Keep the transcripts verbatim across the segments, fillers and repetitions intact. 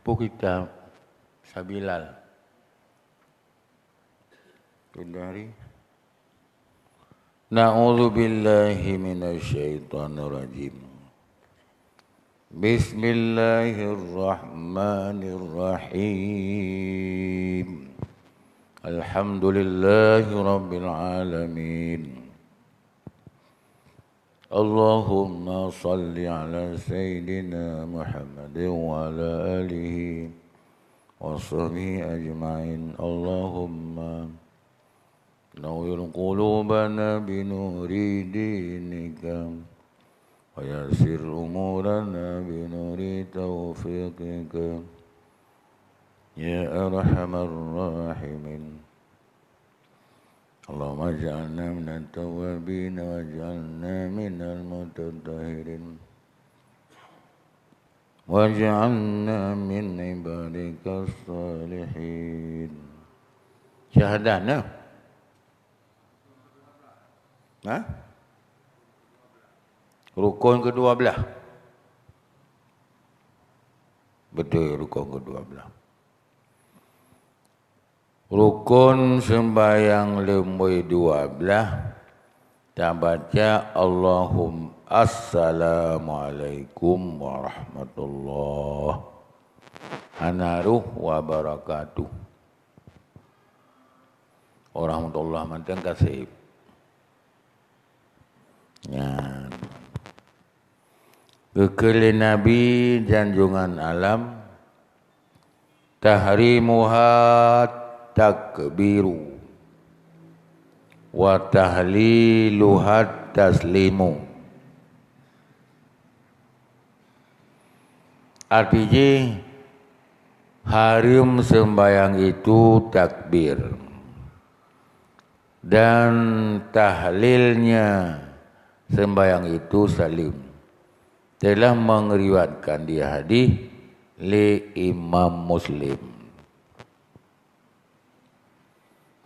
Peue kitab Sabilal. Sudah hari. Na'udzubillahi minasyaitonirrajim. Bismillahirrahmanirrahim. Alhamdulillahirabbil alamin. Allahumma shalli ala sayyidina Muhammadin wa ala alihi wa sahbihi ajma'in. Allahumma nawwir qulubana bi nuri dinika, wa yassir umurana bi nuri taufiqika, ya arhamar rahimin. Allahumma ij'alna minat tawwabin waj'alna minal mutatahhirin. Waj'alna min ibadikas salihin. Syahadah na? Ha? Rukun kedua belah. Betul, rukun kedua belah. Rukun sembahyang leumoi dua blaih, tabaca Allahum-, Assalamualaikum warahmatullah. Hana roh wabarakatuh. Warahmatullah mantong ka sép. Nyan. Geukheun lé Nabi janjongan alam, "Tahrimuha takbiru, wa tahliluha taslimu." Arti jih, hareuem seumbahyang itu takbir. Dan tahlilnya sembahyang itu salim. Telah meriwayatkan di hadis lé Imam Muslim.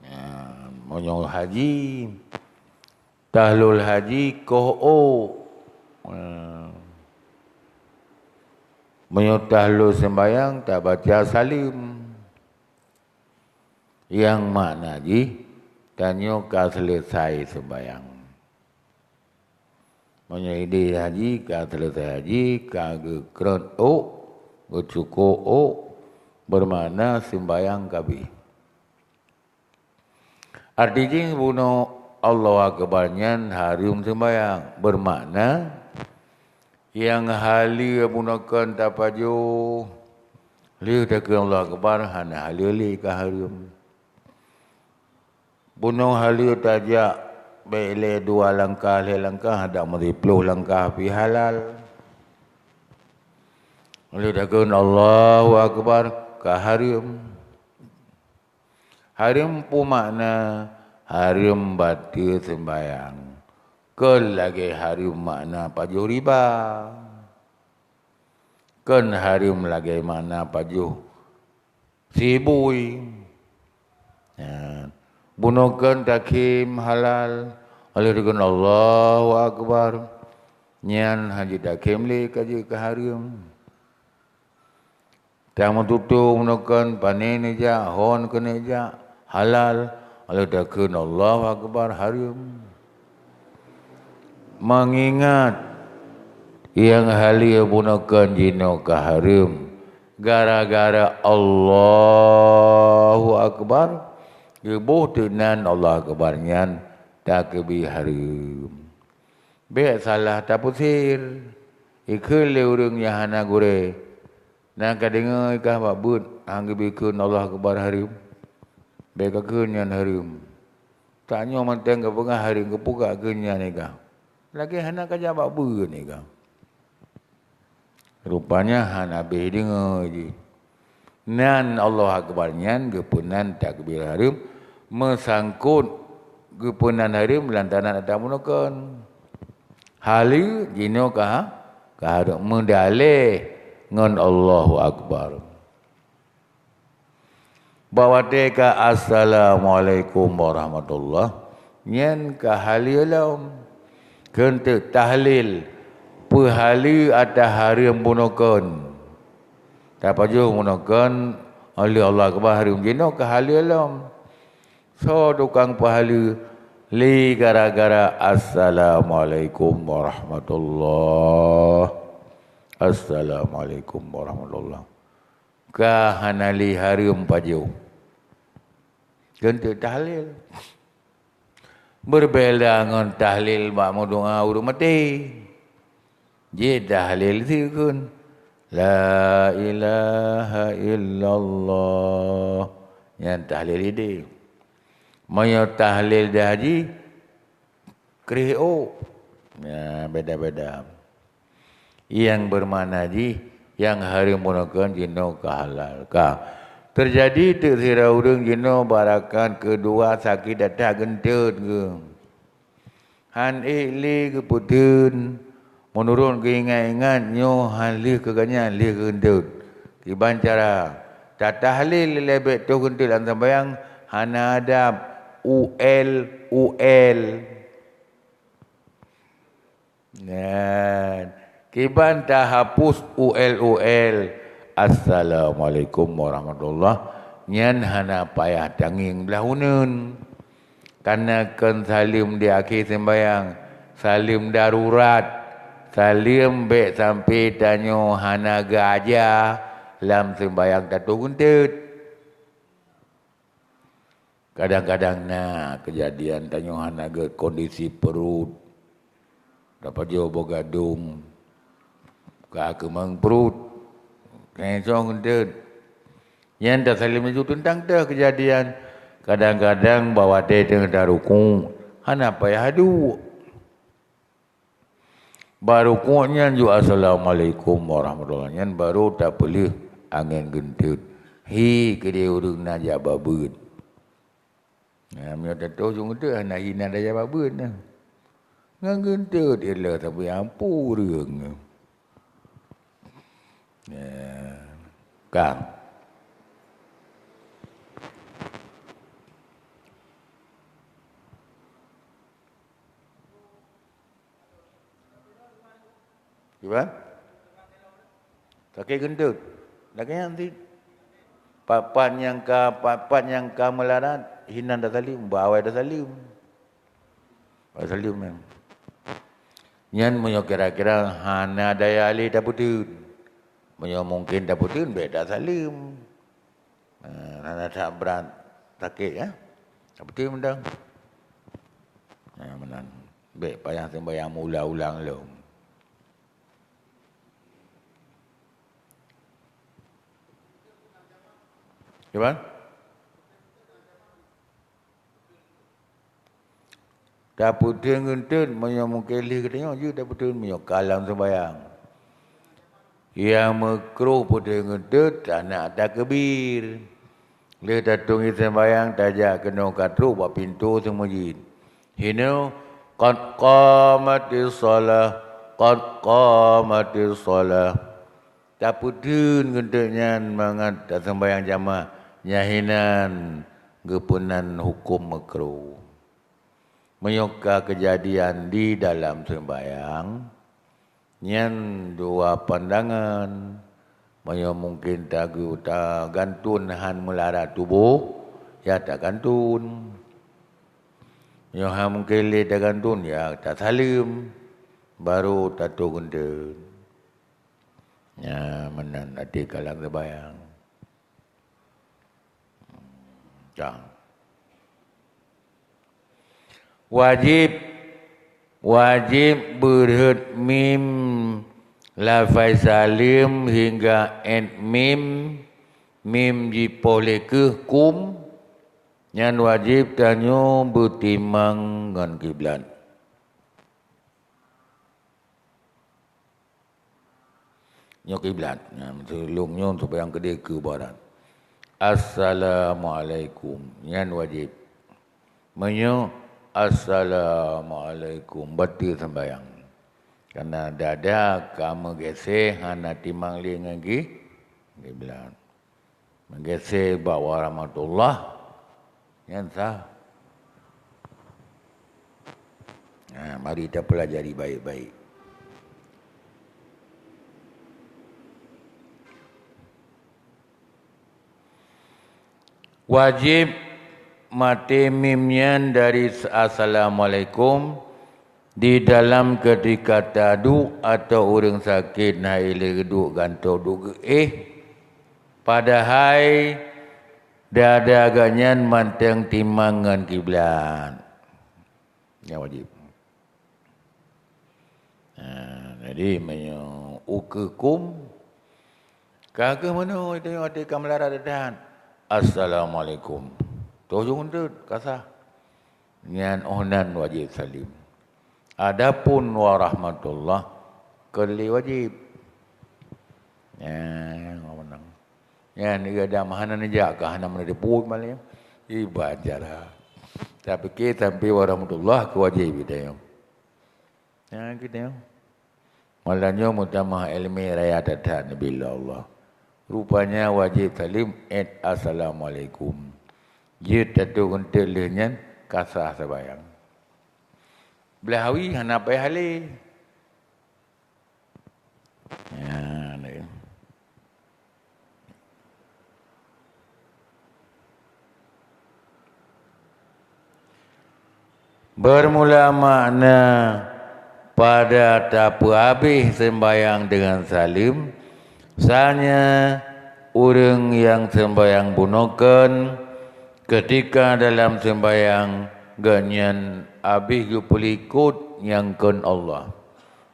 Ya, meunyoe haji, tahlul haji koh ôk. Ya. Meunyoe tahlul sembahyang, tabaca salim. Nyang makna jih, tanyoe ka seuleusai seumbahyang. Meunyoe idéh haji, ka seuleusai haji, ka geukrot ôk, geucukôp ôk, beumakna seumbahyang ka abéh. Arti jih bunoe Allahu Akbar nyan hareuem seumbahyang, beumakna nyang haleue bunoe kon tapajoh, lheueh takheun Allahu Akbar hana haleue lé ka hareuem. Bunoe haleue tajak bék lé dua langkah, lhée langkah, adak meusiploh langkah pih halal. Lheueh takheun Allahu Akbar ka hareuem. Hareuem peue makna? Hareuem bateue seumbahyang. Kon lagée hareuem makna pajoh riba. Kon hareuem lagée makna pajoh sibui. Nyan. Bunoe kon takhém halal, lheueh takheun Allahu Akbar. Nyan hana jeuet takhém lé ka jeuet keu hareuem. Tameututoe bunoe kon pané neujak, ho keuneuk jak, halal, lheueh takheun Allahu Akbar, hareuem. Meungingat nyang haleue bunoe kon jinoe ka hareuem, gara-gara Allahu Akbar, geuboh teuk nan Allahu Akbar nyan takeubi hareuem. Bék salah tapeuseer, ikheun lé ureuëng nyang hana gurée. Na ka deungoe kah bak beuet han geubri kheun Allah keubar hareuem? Bék ka kheun nyan hareuem. Tanyoe mantong geupeugah hareuem, geupeugah kheun nyan ikah. Lagée hana ka jak bak beuet ikah. Rupanya hana habéh deungoe jih. Nan Allahu Akbar nyan geupeunan takbir hareuem, meusangkot geupeunan hareuem lantaran atra meunukon. Haleue jinoe ka, ka hareuem meudaleh ngon Allahu Akbar. Bak watée ka assalamualaikum warahmatullah, nyan ka haleue lom. Kheun teuk tahlil, peuhaleue atra hareuem bunoe kon. Tapajoh meunoe kon, lheueh Allahu Akbar hareuem jinoe ka haleue lom. Soe tukang peuhaleue? Lé gara-gara "Assalamualaikum warahmatullah. Assalamualaikum warahmatullah." Ka hana lé hareuem pajoh. Geunteuk tahlil. Beubeda ngon tahlil bak meudoá ureuëng maté. Jih tahlil sikheun, "La ilaha illallah." Nyan tahlil idéh. Meunyoe tahlil dah jih, kreh ôk. Nyan beda-beda. Nyang beumakna jih, nyang hareuem meunoe kon jinoe ka halal. Ka. Teujadi teuk sidroe ureuëng jinoe bak rakaat keudua sakét that-that geunteut geuh. Han ék lé geupeutheun, meunurot geuingat-ingat nyoe han lheueh keu gobnyan lheueh geunteut. Kiban cara, tatahlil lé bèk toh geunteut lam sambayang, hana adab, U L, U L. Nyan, kiban tahapus U L U L, "Assalamualaikum warahmatullah," nyan hana payah tangieng blaih uneuen. Kana kon saleuem di akhé seumbayang, saleuem darurat, saleuem bèk sampoe tanyoe hana geuaja lam seumbayang tatoh geunteut. Kadang-kadang na keujadian tanyoe hana gét kondisi pruet, tapajoh boh gadong, ka keumang pruet, keuneuk geunteut. Nyan tasaleuem laju teuntang teuh keujadian. Kadang-kadang bak watèe teungoh taruku, hana payah duek. Baru kok nyan ju "Assalamualaikum warahmatullah," nyan baru tapeuleueh angén geunteut. Hi keudeh ureuëng na jak babeuet. Nah, meunyoe tatoh ju geunteut hana hi na daya babeuet na. Ngon geunteut ilée sabe ampu ureuëng. Ya. Kang. Kiban? Sakét geunteut. Lagèe nyan cit. Pat-pat nyang ka, pat-pat nyang ka meularat, hinan tasaleuem, bak awai tasaleuem. Tasaleuem nyan. Nyan meunyoe kira-kira hana daya lé tapeuteun. Meunyoe mungken tapeuteun, bèk tasaleuem. Eh, hana that brat sakét, ya. Tapeuteun mantong. Nah, meunan. Bèk payah seumbahyang meuulang-ulang lom. Kiban? Tapeuteun geunteut, meunyoe mungken lheueh geutanyoe jeuet tapeuteun meunyoe ka lam seumbahyang. Nyang meukruh peuteun geunteut, hana takbir. Lheueh tatueng ié seumbahyang, tajak keunoe ka trok bak pintoe seumeujid. Hinoe, "Qad qamatis shalah, qad qamatis shalah." Tapeuteun geunteut nyan mangat taseumbahyang jamaah, nyan hinan geupeunan huköm meukruh. Meunyoe ka keujadian di dalam seumbahyang, nyan dua pandangan. Meunyoe mungken tagu-, taganton han meularat tuboh, ya taganton. Meunyoe han mungken lé taganton, ya tasaleuem, barô tatoh geunteut. Nyan meunan até ka lam seumbahyang. Ka. Wajéb, wajéb beureuet mim lafai saleuem hingga ét mim, mim jipoh lé keuh kum, nyan wajéb tanyoe beutimang ngon kiblat. Nyoe kiblat. Nah, meuseuleung nyoe seumayang keudeh keu barat. Assalamualaikum. Nyan wajéb. Meunyoe assalamualaikum, bateue seumbahyang. Karena dada ka meugeusé hana timang lé ngon ki-, kiblat. Meugeusé bak warahmatullah, nyan sah. Nah, mari tapeulajari baik-baik. Wajéb maté mim nyan dari assalamualaikum di dalam keutika taduek atawa ureuëng sakét hana ilée geuduek gantoe duek geuéh, padahai dada geuhnyan mantong timang ngon kiblat. Nyan wajéb. Ha, jadi meunyoe ukeue kum, ka keuh meunoe tanyoe até ka meularat that, "Assalamualaikum." Toh jong deuet ka sah. Nyan óh nan wajéb saleuem. Adapun warahmatullah, kon lé wajéb. Nyan, nyan, ié dam hana neujak ka hana meuneudeupot malée. Iban cara. Tapike sampai warahmatullah keu wajéb geutanyoe. Nyan geutanyoe. Malam nyoe meutamah iéleumé raya that-that neubila Allah. Rupanya wajéb saleuem et assalamualaikum. Jeuet tatuk eunteuk lheueh nyan ka sah sabayang. Blaih awi hana payah lé. Nyan, eh. Bermula makna pada tapeuhabéh seumbahyang deungon saleuem, misalnya ureuëng nyang seumbahyang bunoe kon, keutika dalam seumbahyang geuhnyan habéh geupeulikot nyang kon Allah.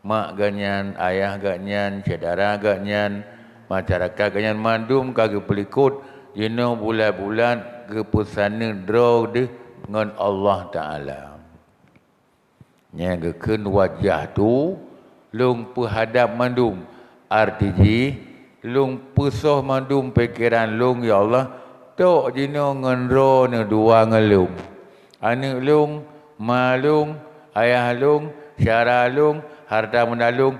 Mak geuhnyan, ayah geuhnyan, syedara geuhnyan, masyarakat geuhnyan mandum ka geupeulikot jinoe bulat-bulat geupeusaneut droe deuh ngon Allah Taala. Nyang geukheun wajah tu lôn peuhadab mandum, arti jih lôn peusoh mandum pikeran lôn, ya Allah, tok jinoe ngon droeneuh dua ngon lôn. Aneuëk lôn, ma lôn, ayah lôn, syedara lôn, hareuta beunda lôn,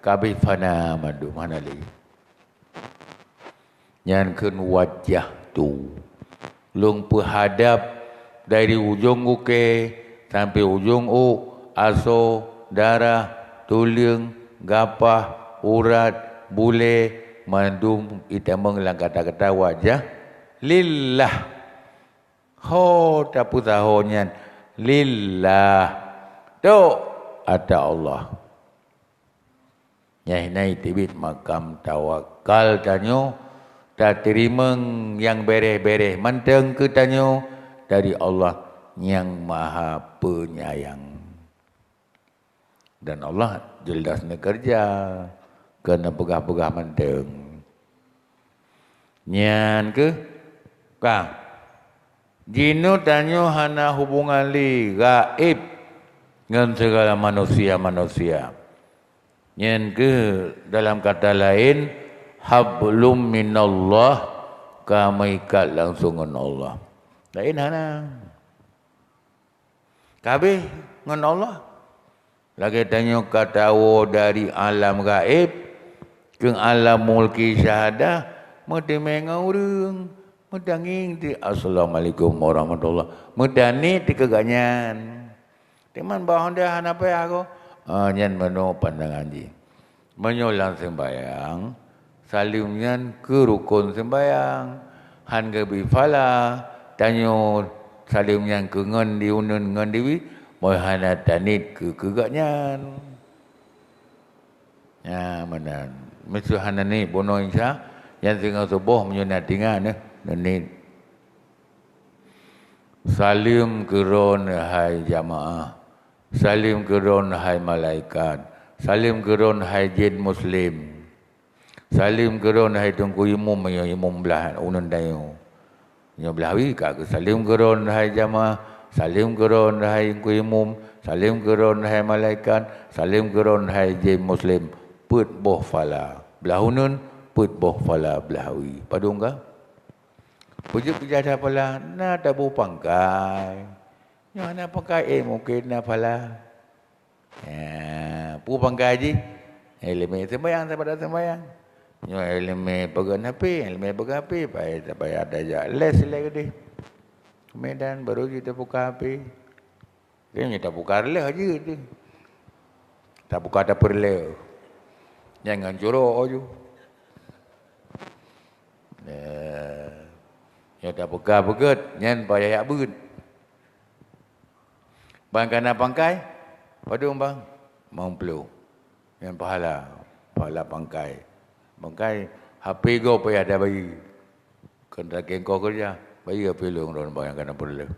ka habéh fana mandum hana lé. Nyan kheun wajah tu. Lôn peuhadab dari ujong gukée sampoe ujong ôk, asoe, darah, tuleueng, gapah, urat, bulée, mandum itamong lam kata-kata wajah lillah. Ho tapeusaho nyan lillah, tok ata Allah. Nyan hina teubiet makam tawakal tanyoe, tateurimong nyang béréh-béréh mantong keu tanyoe dari Allah Nyang Maha Peunyayang. Dan Allah jeulaih neukeureuja, keu neupeugah-peugah mantong. Nyan keuh ka. Jinoe tanyoe hana hubungan lé gaéb ngon sigala manusia-manusia. Nyan keuh dalam kata laén, hablum minallah, ka meuikat langsung ngon Allah. Laén hana. Ka habéh ngon Allah. Lagée tanyoe ka tawoe dari alam gaéb keu alam mulki syahadah, meuteumé ngon ureuëng, meutangieng di assalamualaikum warahmatullah, meutaniet di keu gobnyan. Teuma bah honda hana payah ko, ah, nyan meunoe pandangan jih. Meunyoe lam seumbahyang, saleuem nyan keu rukon seumbahyang, han geubri phala, tanyoe saleuem nyan keu ngon di uneuen ngon dibi, meunyoe hana taniet keu keu gobnyan. Nyan meunan. Miseue hana niet bunoe Isya, nyan singoh suboh meunyoe na tingat neuh, neuniet. Saleuem keu droeneuh hai jamaah. Saleuem keu droeneuh hai malaikat. Saleuem keu droeneuh hai jén muslim. Saleuem keu droeneuh hai teungku imum, meunyoe imum blah uneuen tanyoe. Nyoe blah wi ka keu saleuem keu droeneuh hai jamaah. Saleuem keu droeneuh hai teungku imum. Saleuem keu droeneuh hai malaikat. Saleuem keu droeneuh hai jén muslim. Peuet boh phala blah uneuen, peuet boh phala blah wi. Padum ka? Peujeuet peujada phala na tabu pangkai. Nyoe hana pangkai, eh, mungken na phala. Ya, peue pangkai jih? Iéleumé seumbahyang, sabada seumbahyang. Nyoe iéleumé peugöt H P, iéleumé peugöt H P, payah, payah tajak les lé keudeh. Medan baru jih tabuka H P. Keu nyoe tabuka reuloh jeuet teuh. Tabuka tapeureuloh. Nyan ngon curok aju. Eh, Nyoe tapeuka beugét, nyan payah jak beuet. Ban ka na pangkai, padum bang? Limong ploh. Nyan pahala, pahala pangkai. Pangkai, H P gob payah tabayeue. Kon lakée ko keureuja, bayeue H P lôn droeneuh bang nyang ka na peureulée.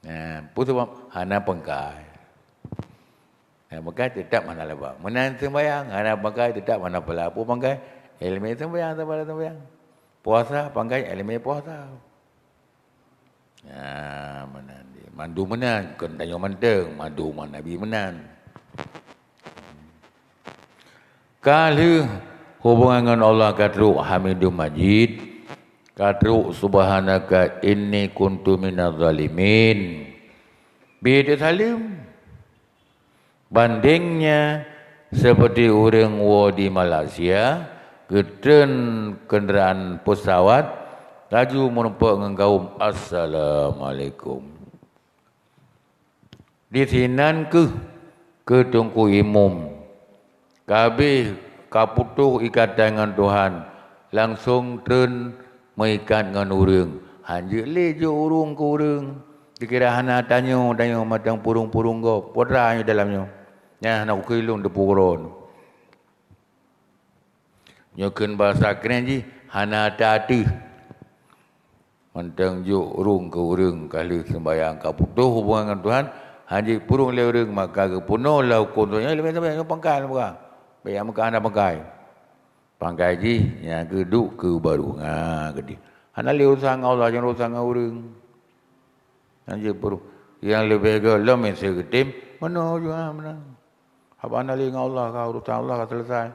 Nah, peue sabab? Hana pangkai. Hana pangkai, teutap hana laba. Meunan seumbahyang, hana pangkai, teutap hana pahala. Peue pangkai? Iéleumé seumbahyang, saban seumbahyang. Puasa, pangkai iéleumé puasa. Nah, meunan di. Mandum meunan, kon tanyoe mantong, mandum umat Nabi meunan. Ka lheueh hubungan ngon Allah ka trok Hamidum Majid, ka trok Subhanaka inni kuntu minaz zalimin. Bit saleuem. Bandengnya seperti ureuëng woe di Malaysia, geutreun kendaraan pesawat, laju meurumpok ngon gaum, "Assalamualaikum." Disinan kheueh keu Teungku Imum. Ka habéh ka putôh ikatan ngon Tuhan, langsong treun meuikat ngon ureuëng. Hanjeuet lé jok ureuëng keu ureuëng. Dikira hana tanyoe, tanyoe mantong purong-purong gob. Peue teuma nyoe dalam nyoe? Nyan hana kukheun lôn teupeu uroe. Nyoe kheun basa keuren jih, hana ata ateueh. Mantong jok ureuëng keu ureuëng, ka lheueh seumbahyang ka putôh hubungan ngon Tuhan, hanjeuet purong lé ureuëng, maka geupeunoh lah huköm Tuhan. Nyoe leubeh sabe nyoe pangkai, bukan? Bèk jak Meukah hana pangkai. Pangkai jih nyang keuduek keu barô, ha, keudeh. Hana lé urusan ngon Allah, jangan urusan ngon ureuëng. Hanjeuet purong. Nyang leubeh göt lom meusé geutem, meunoe jua meunan. Haba hana lé ngon Allah ka, urusan Allah ka selesai.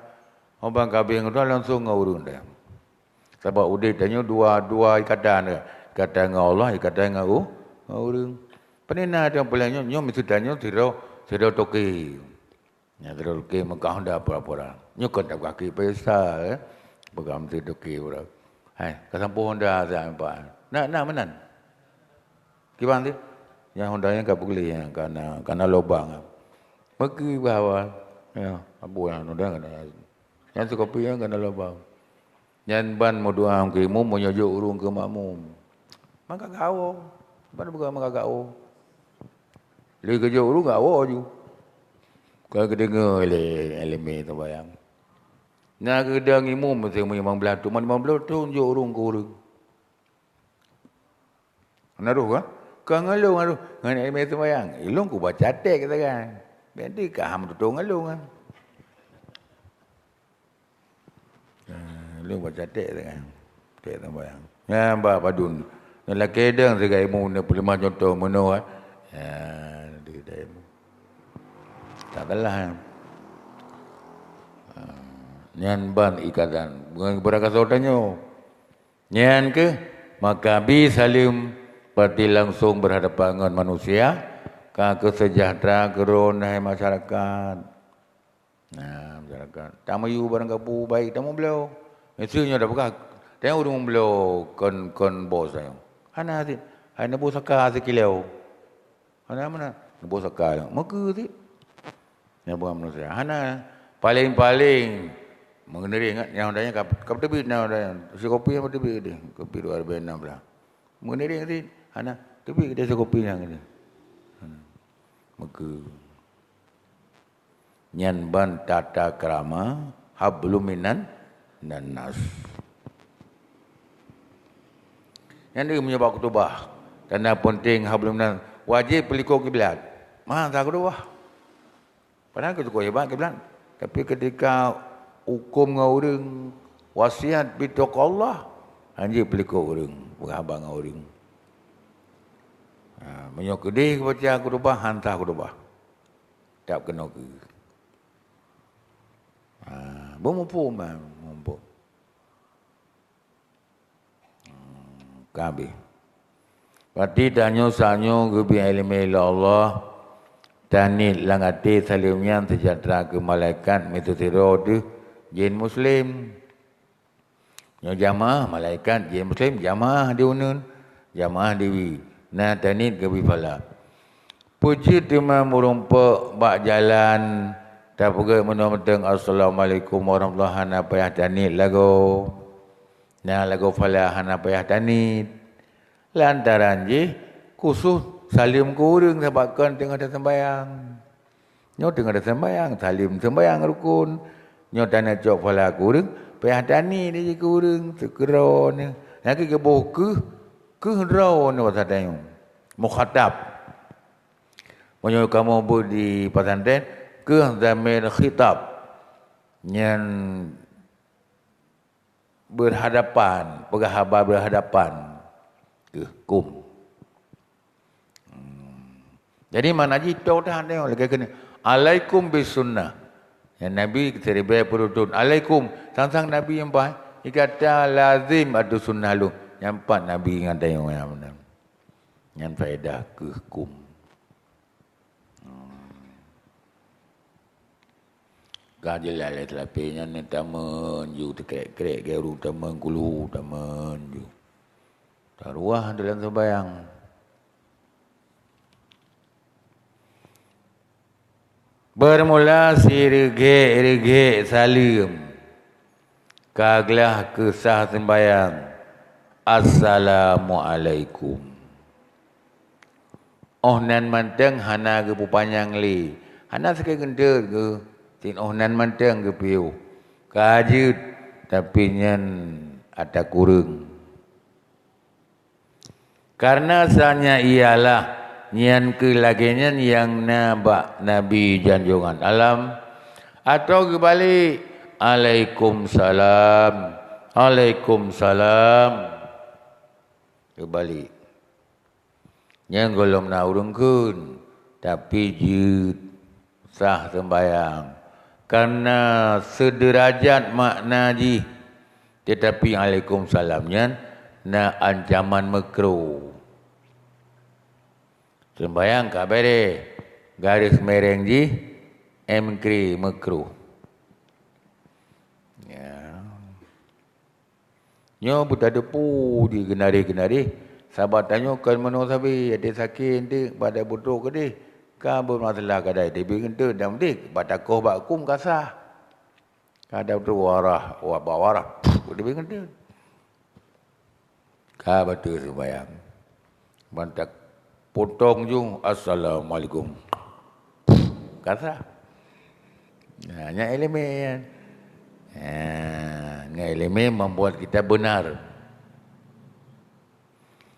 Haba ka habéh ngon Tuhan langsong ngon ureuëng deh. Sabab udeb tanyoe dua, dua ikatan deh. Ikatan ngon Allah, ikatan ngon u-, ngon ureuëng. Pane na tanyoe peuleueh nyoe, nyoe miseue tanyoe sidroe, sidroe toke. Nyan sidroe toke meugah honda pura-pura. Nyoe kon tapeugah keu pesa, eh. Peugah miseue toke pura. Hai, ka sampoe honda sa empat. Na, na meunan. Kiban teuh, nyang honda nyan ka peugleh nyan, ka na, ka na lobang. Meukeubah awai, ya, abu nyang honda ka na, nyang sikopi nyan ka na lobang. Nyan ban meudoa keu imum, meunyoe jok ureuëng keu makmum. Maka gawo, ban bukan maka gawo. Lé geujok ureuëng gawo ju. Ka geudeungoe lé iéleumé teubayang. Na geudong imum meusé limong blaih thon, limong blaih thon jok ureuëng keu ureuëng. Hana roh ka? Ka ngon lôn, ngon lôn. Ngon iéleumé teubayang. Ilôn kubaca teks sagai. Berarti ka ham tutoe ngon lôn kan? Ah, lôn baca teks sagai. Teks teubayang. Nyan bah padum. Nyan lakée dong sigai imum na peuleumah contoh meunoe, eh. Ya, di dai imum. Tak salah, eh. Ah, nyan ban ikatan. Bukan kepada kasau tanyoe. Nyan keuh, maka bi saleuem, berarti langsong berhadapan ngon manusia, ka keu seujahteura keu droeneuh hai masyarakat. Nah, masyarakat. Tameuyu barang gapu baik tamubloe. Miseue nyoe tapeugah, tanyoe ureuëng mubloe kon, kon bos tanyoe. Hana cit. Hai neuboh saka sikilo. Hana meunan. Neuboh saka. Meukeue cit. Nyan bukan manusia. Hana. Paléng-paléng. Meuneuréng ingat nyang dayah ka, ka teubiet nyang dayah. Sikopi nyang teubiet deh. Kopi dua ribu enam belas. Meuneuréng cit. Hana. Teubiet deh sikopi nyang deh. Hana. Meukeue. Nyan ban tata krama hablum minan, minan nas. Nyan deuh meunyoe bak khutubah, tanda peunteng hablum minan, wajéb peulikot kiblat. Mantong khutubah. Padahai keu tukoh hebat kiblat. Tapi ketika huköm ngon ureuëng, wasiat bitaqwallah, hanjeuet peulikot ureuëng, peugah haba ngon ureuëng. Ha, meunyoe keudeh geubaca khutubah, hantah khutubah. Tap keunoe keu. Ha, beumuphom, ha, muphom. Hmm, ka habéh. Berarti tanyoe saat nyoe geubri iéleumé lé Allah, taniet lam até saleuem nyan seujahteura keu malaikat miseue sidroe teuh jén muslim. Nyoe jamaah malaikat jén muslim, jamaah di uneuen, jamaah di wie. Na taniet geubri pahala. Peue jeuet teuma meurumpok bak jalan, tapeugét meunoe mantong, "Assalamualaikum warahmatullahi," hana payah taniet lagoe. Nyang lagoe fala hana payah taniet. Lantaran jih khusos saleuem keu ureuëng sabab kon teungoh taseumbayang. Nyoe teungoh taseumbayang, saleuem seumbayang rukon. Nyoe tana cok fala keu ureuëng, payah taniet jih keu ureuëng, seukeudroe nyoe. Nyang keu geuboh keuh, keuh droe nyoe basa tanyoe. Mukhatab. Meunyoe kamoe beuet di pesantren, keuh dhamir khitab. Nyan berhadapan, peugah haba berhadapan keuh kum. Hmm. Jadi makna jih toh that nyoe lagée keuneuk, "Alaikum bisunnah." Nyan Nabi siribée peureutôn, "Alaikum." Sang-sang Nabi nyang paih, "Ikata lazim atau sunnah lôn." Nyan pat Nabi ngon tanyoe nyan meunan. Nyan faedah keuh kum. Hmm. Ka jeulaih lé seulapée nyan, tameun ju teukrek-krek geu ureuëng, tameun kulhu, tameun ju. Taruwah dalam seumbayang. Beurmula sireugek-reugek saleuem, ka glah keu sah seumbayang, "Assalamualaikum." Óh nan mantong hana geupeupanyang lé, hana sakét geunteut geuh, cit óh nan mantong geupiôh. Ka jeuet, tapi nyan ata kureueng. Kareuna sanya ialah nyan keuh lagée nyan nyang na bak Nabi janjongan alam, atau geubalek, "Alaikumsalam, alaikumsalam." Geubalek. Nyan gohlom na ureuëng kheun, tapi jeuet sah seumbayang, kareuna seudeurajat makna jih. Teutapi alaikumsalam nyan na ancaman meukruh. Seumbayang ka béréh, garéh meureng jih meukré meukruh. Ya. Nyoe beutateupeu di geunaréh-geunaréh, saban tanyoe kon meunoe sabe, até sakét eunteuk, bak tabutroe keudeh, ka beumasalah kadai teubiet eunteuk, dan udeh bak takoh bak huköm ka sah. Ka tabutroe warah, wa-, bak warah, peuh, teubiet eunteuk. Ka bateue seumbayang. Ban tapuntong ju, "Assalamualaikum." Ka sah. Nah, nyan iéleumé nyan. Nah, ngon iéleumé membuat kita benar.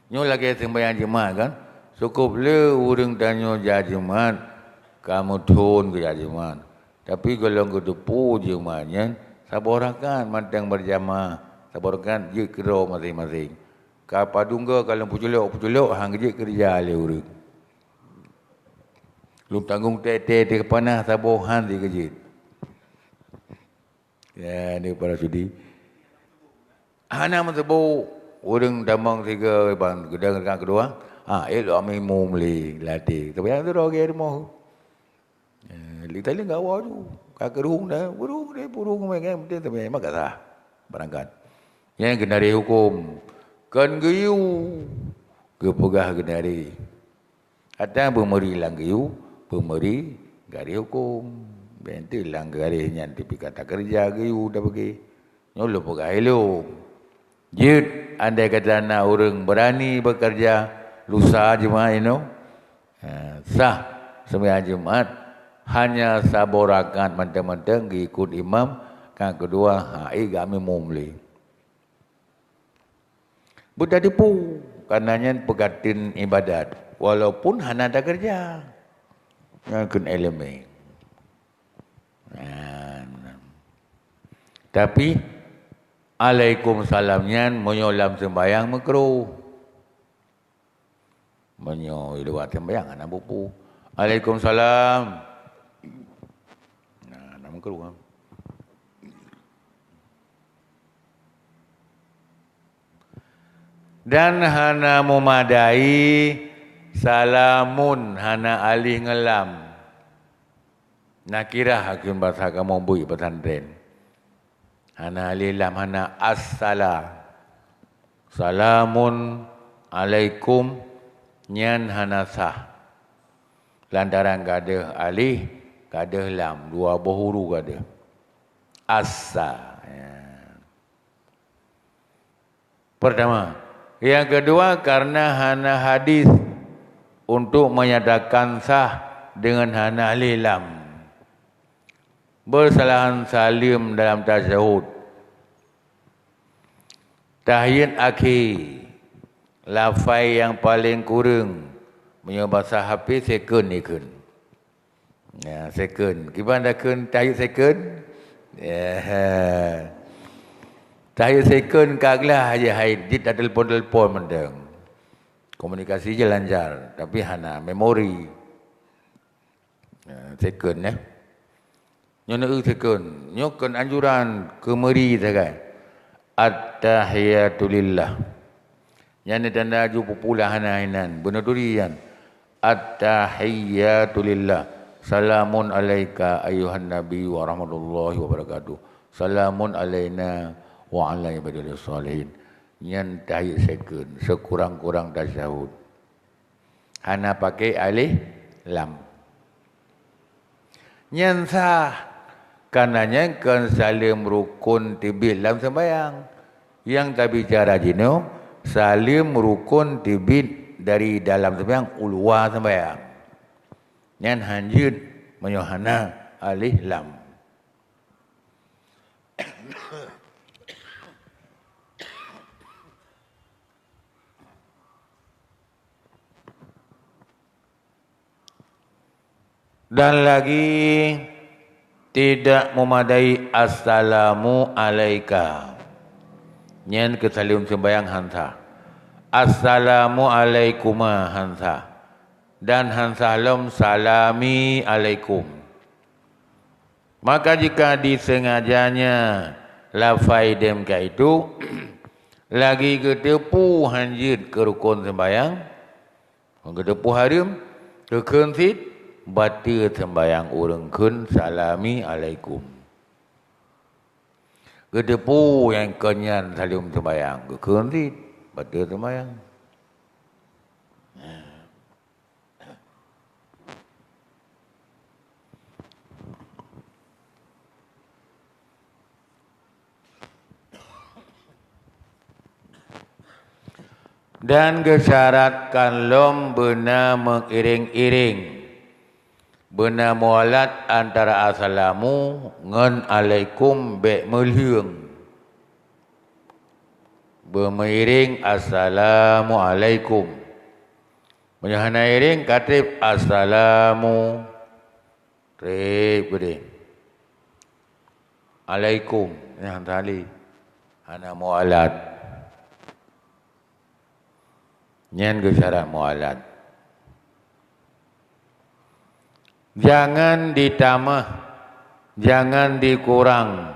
Nyoe lagée seumbayang Jumat kan, sukôb le ureuëng tanyoe jak Jumat, ka meuthon keu jak Jumat. Tapi gohlom geuteupeu Jumat nyan, saboh rakaat mantong beurjamaah, saboh rakaat jeuet keudroe maséng-maséng. Ka padum goe ka lôn peuculok-peuculok, han geujeuet keureuja lé ureuëng. Lôn tanggong tée-tée teuh panah saboh han sigeujeuet. Ya, ni para sudi. Hana meuteubok, ureuëng tamong sigoe ban geudang rakaat keudua, ha, ék lôn amai mum lé latée. Tapi nyang sidroe gét rumoh. Eh, li tali gawa ju. Ka keurung dah, keurung deh, purung mé kan, penting tapi memang ka sah. Berangkat. Nyang geunaréh huköm. Kon geuyue. Geupeugah geunaréh. Ata beumeuri lam geuyue, beumeuri garéh huköm. Bék teuh lam garéh nyan tapi ka takeureuja geuyue tapeugah. Nyoe lôn peugah ilôn. Jeuet andai kata na ureuëng beurani beukeureuja lusa Jumat inoe, eh, sah seumayang Jumat, hanya saboh rakaat mantong-mantong geuikot imam, ka keudua, ha, ék geuamai mum lé. Beutateupeu, kareuna nyan peukateun iébadat, walaupun hana takeureuja. Nyan kheun iéleumé. Nah, tapi, alaikumsalam nyan meunyoe lam seumbayang meukruh. Meunyoe di luwa seumbayang hana bupu. Alaikumsalam. Nah, hana meukruh. Dan hana mumadai salamun, hana alih ngon lam. Nakirah hakeuem basa kamoe bui pesantren. Hana alih lam, hana as-sala. Salamun alaikum nyan hana sah. Lantaran gadôh alih, gadôh lam, dua boh huru gadôh. Asa. Ya. Pertama. Yang kedua, karena hana hadis untuk menyatakan sah dengan hana alif lam. Bersalahan saleuem dalam tasyahud. Tahiyat akhé, lafai nyang paleng kureueng, meunyoe basa H P, sekon ikheun. Ya, sekon. Kiban takheun tahiyat sekon? Ya. Tahiyat sekon ka glah aja hai jeuet tatelpon-telpon mantong. Komunikasi jih lancar, tapi hana memori. Ya, sekon, ya. Nyoe neu sekon. Nyoe kon anjuran keu meuri sagai. At-tahiyatulillah. Nyan tanda ju peupulah hana inan. Beunoduri nyan. At-tahiyatulillah. Salamun alaika ayyuhan nabi wa rahmatullahi wa barakatuh. Salamun alaina wa ala ibadillah shalihin. Nyan tahiyat sekon. Sekurang-kurang tasyahud. Hana pakai alif lam. Nyan sah, karena nyan kon saleuem rukon teubiet lam sembahyang. Nyang tabicara jinoe, saleuem rukon teubiet dari dalam sembahyang u luwa sembahyang. Nyan hanjeuet meunyoe hana alif lam. Dan lagi tidak memadai assalamu alaika. Nyan keu saleuem sembahyang han sah. Assalamu alaikuma han sah. Dan han sah lom salami alaikum. Maka jika disengajanya lafai dem ka itu, lagi geuteupu hanjeuet keu rukon sembahyang, Kon geuteupeue hareuem, geukheun cit, bateue seumbahyang ureuëng kheun salami alaikum. Geuteupeue nyang kon nyan saleuem seumbahyang, geukheun cit, bateue seumbahyang. Dan geusyaratkan lom beuna meuiréng-iréng, beuna mualat antara assalamu ngon alaikum bék meulheueng. Beumeuiréng assalamualaikum. Meunyoe hana iréng, ka treb assalamu. Treb keudeh. Alaikum. Nyan tali. Hana mualat. Nyan geusyarat mualat. Jangan ditamah, jangan dikurang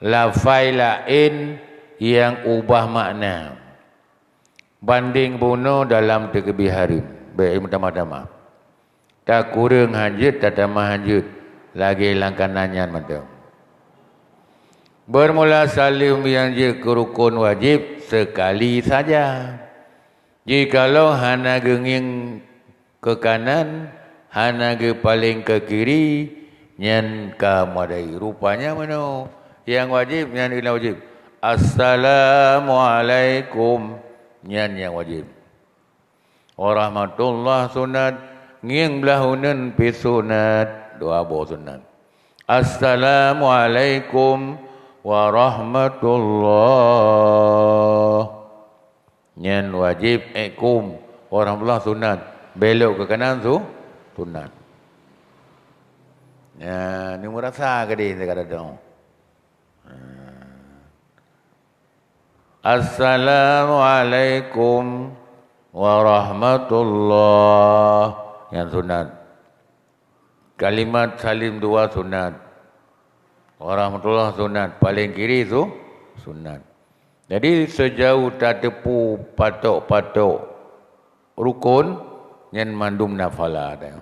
lafai laén nyang ubah makna. Bandeng bunoe dalam teukeubie hareuem, bék meutamah-tamah. Takureueng hanjeuet, tatamah hanjeuet, lagée lam kanan nyan mantong. Beurmula saleuem nyang jeuet keu rukon wajéb seukali saja. Jikalau hana geungieng keu kanan, hana geupaleng keu kiri, nyan ka meudai. Rupanya meunoe, nyang wajéb nyan inan wajéb. Assalamualaikum, nyan nyang wajéb. Warahmatullah sunat, ngieng blah uneuen pih sunat, dua boh sunat. Assalamualaikum warahmatullah. Nyan wajéb, ék kum, warahmatullah sunat. Belok keu kanan su, sunat. Nyan, ni meurasa keudeh, kadang-kadang. Assalamualaikum warahmatullah. Nyan sunat. Kalimat saleuem dua sunat. Warahmatullah sunat. Paleng kiri su, sunat. Jadi, seujauh tateupeue patok-patok rukon, nyan mandum na phala teuh.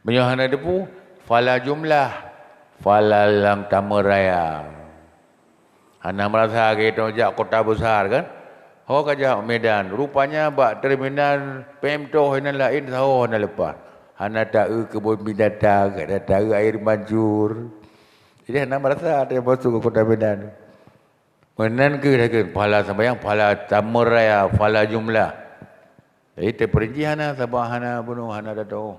Meunyoe hana teupeue, phala jumlah, phala lam tameuet raya. Hana meurasa geutanyoe jak kota besar kan? Ho ka jak Medan, rupanya bak terminal P M toh inan laén sahoe hana leupah. Hana taeu keubon binatang, hana taeu air mancur. Jadi hana meurasa teumasuk keu kota Medan. Meunan kheueh lagée pahala sembahyang, pahala tamur raya, pahala jumlah. Jadi teupeurinci hana, sabab hana bunoe, hana tatuoh.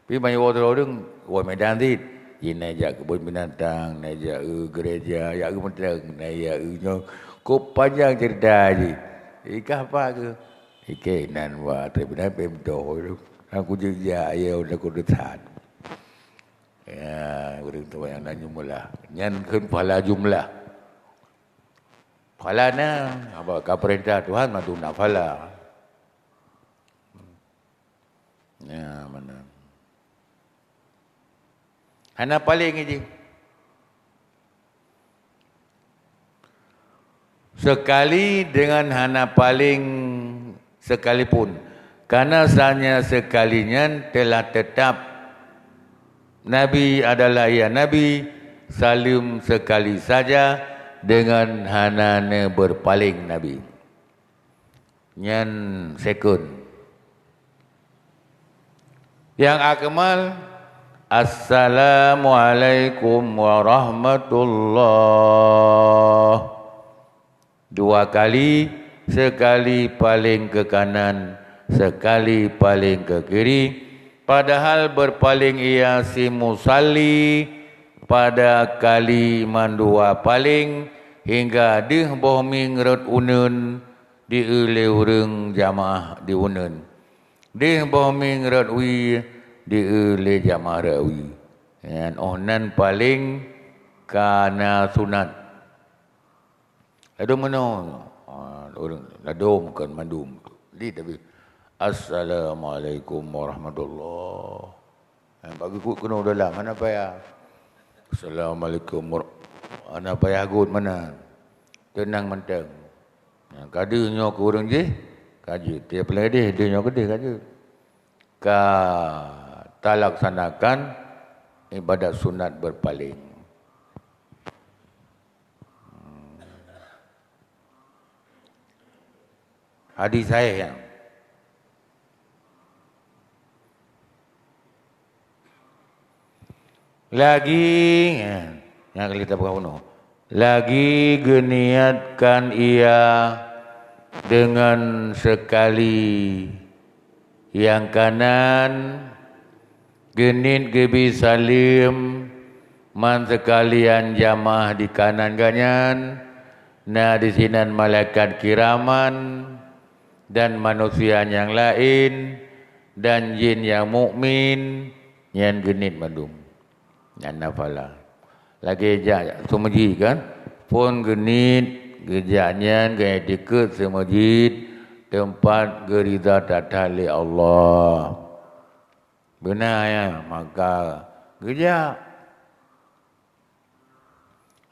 Tapi banyak ureuëng, ureuëng Medan cit, ji na jak keubon binatang, na jak u gereja, jak u meuteueng, na jak u nyoe. Kok panjang cerita jih. Ikah apa ke? Ikei nan wa tapi na pemdoh tu. Aku jejak ya udah kudusan. Ya, ureuëng tu yang nanya mula. Nyan kheun pahala jumlah. Pahala na, apa ka perintah Tuhan matu na pahala. Ya, mana? Hana paling aja. Sekali dengan hana paling sekalipun, karena hanya sekali nyan telah tetap Nabi adalah ia Nabi, saleuem sekali saja dengan hana neuberpaling Nabi. Nyan sekon. Yang akmal, "Assalamualaikum warahmatullah." Dua kali, sekali paling ke kanan, sekali paling ke kiri, padahal berpaling ia si musalli pada kali mandua paling hingga deuh boh mieng rot uneuen di lé ureuëng jamaah di uneuen. Deuh boh mieng rot wie di lé jamaah rot wie. Nyan oh nan paling kana sunat. Ladôm meunoe. Ah, ureuëng ladôm kon mandum. Di tapi, "Assalamualaikum warahmatullah." Eh, bak geukut keunoe dalam, hana payah. "Assalamualaikum war-," hana payah göt meunan. Teunang mantong. Nah, ka deuh nyoe keu ureuëng jih, ka jeuet. Tiep lagée deuh, deuh nyoe keudeh ka jeuet. Ka talaksanakan ibadat sunat berpaling. Hadis sahih nyan. Lagi, ya, nyang kali tapeugah bunoe. Lagi geuniatkan ia dengan sekali yang kanan, geuniet geubi saleuem, man seukalian jamaah di kanan geuhnyan, na disinan malaikat kiraman dan manusia nyang laén dan jin nyang mukmin, nyan geuniet mandum. Nyan na pahala. Lagée jak seumeujid kan, phon geuniet geujak nyan geuiktikeuet seumeujid teumpat geuridha that-that lé Allah. Beuna nyan, maka geujak.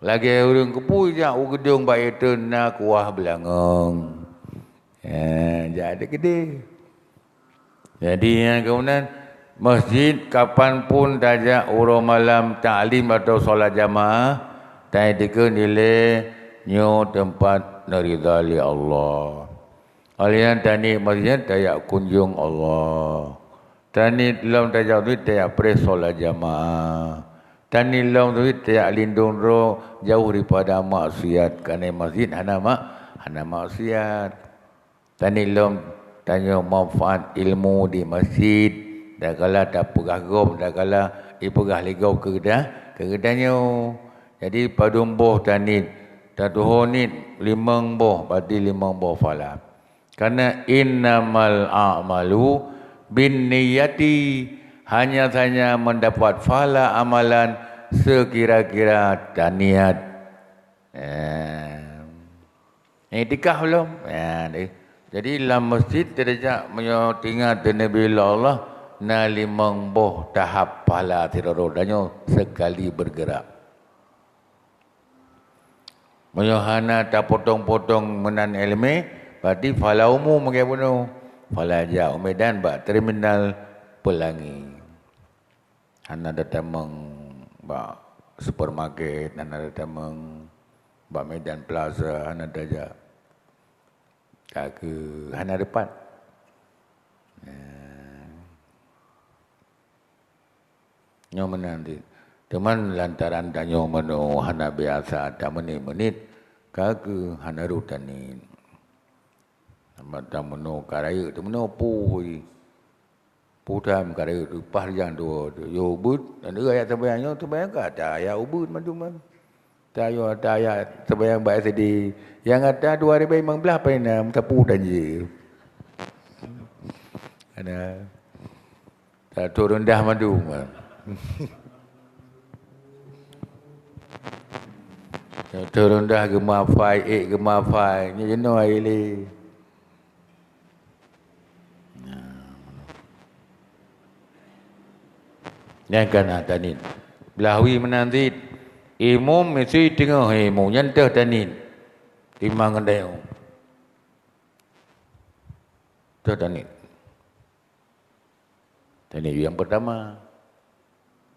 Lagée ureuëng keupeue jak u geudong bak ié teun na kuah beulangöng. Eh, jak dikeudeh. Jadi, nyang keunan, masjid kapan pun tajak uroe malam taklim atau solat jamaah, taiktikeuet ilée nyoe teumpat neuridha lé Allah. Óh lheueh nyan taniet masjid tajak kunjong Allah. Taniet lom tajak masjid tajak preh solat jamaah. Taniet lom masjid tajak lindong droe jauh daripada maksiat, karena masjid hana mak-, hana maksiat. Taniet lom tanyoe manfaat ilmu di masjid, takala tapeugah gob, takala ipeugah lé gob keu geuda-, keu geutanyoe. Jadi padum boh taniet, tatuho niet limong boh, berarti limong boh pahala. Karena innamal a'malu binniyati, hanya saja mendapat pahala amalan sekira-kira taniat. Eh, iktikaf belum? Ya, deh. Jadi lam masjid teujak meunyoe teuingat Nabi Allah na limong boh tahap pahala sidroe-droe tanyoe sekali bergerak. Meunyoe hana tapotong-potong meunan iéleumé, berarti pahala umu meugai bunoe. Pahala jak u Medan bak terminal Pelangi. Hana tatamong bak supermarket, hana tatamong bak Medan Plaza, hana tajak. Ka keu hana deupat. Nah. Nyoe meunan di. Teuma lantaran tanyoe meunoe hana biasa tameuneut-meuneut, ka kheueh hana rot taniet. Sabab tameunoe ka rayeuk, tameunoe puih. Puih tham ka rayeuk, leupah rijang dua tu. Yôh ubeuet, dan ayat sambayang nyoe, sambayang ka ata ayat ubeuet mandum kan. Tayoe ata ayat sambayang bak S D. Nyang ata dua ribèe limong blaih paina meusapu dan jih. Ada. Tato reundah mandum. Tato reundah geumafai, ék geumafai. Nyoe jinoe ilée. Nyan ka na taniet. Blaih wie meunan cit. Imum misui teungoh imum. Nyan teuh taniet. Timang ngon dayong. Teuh taniet. Taniet nyang peurtama.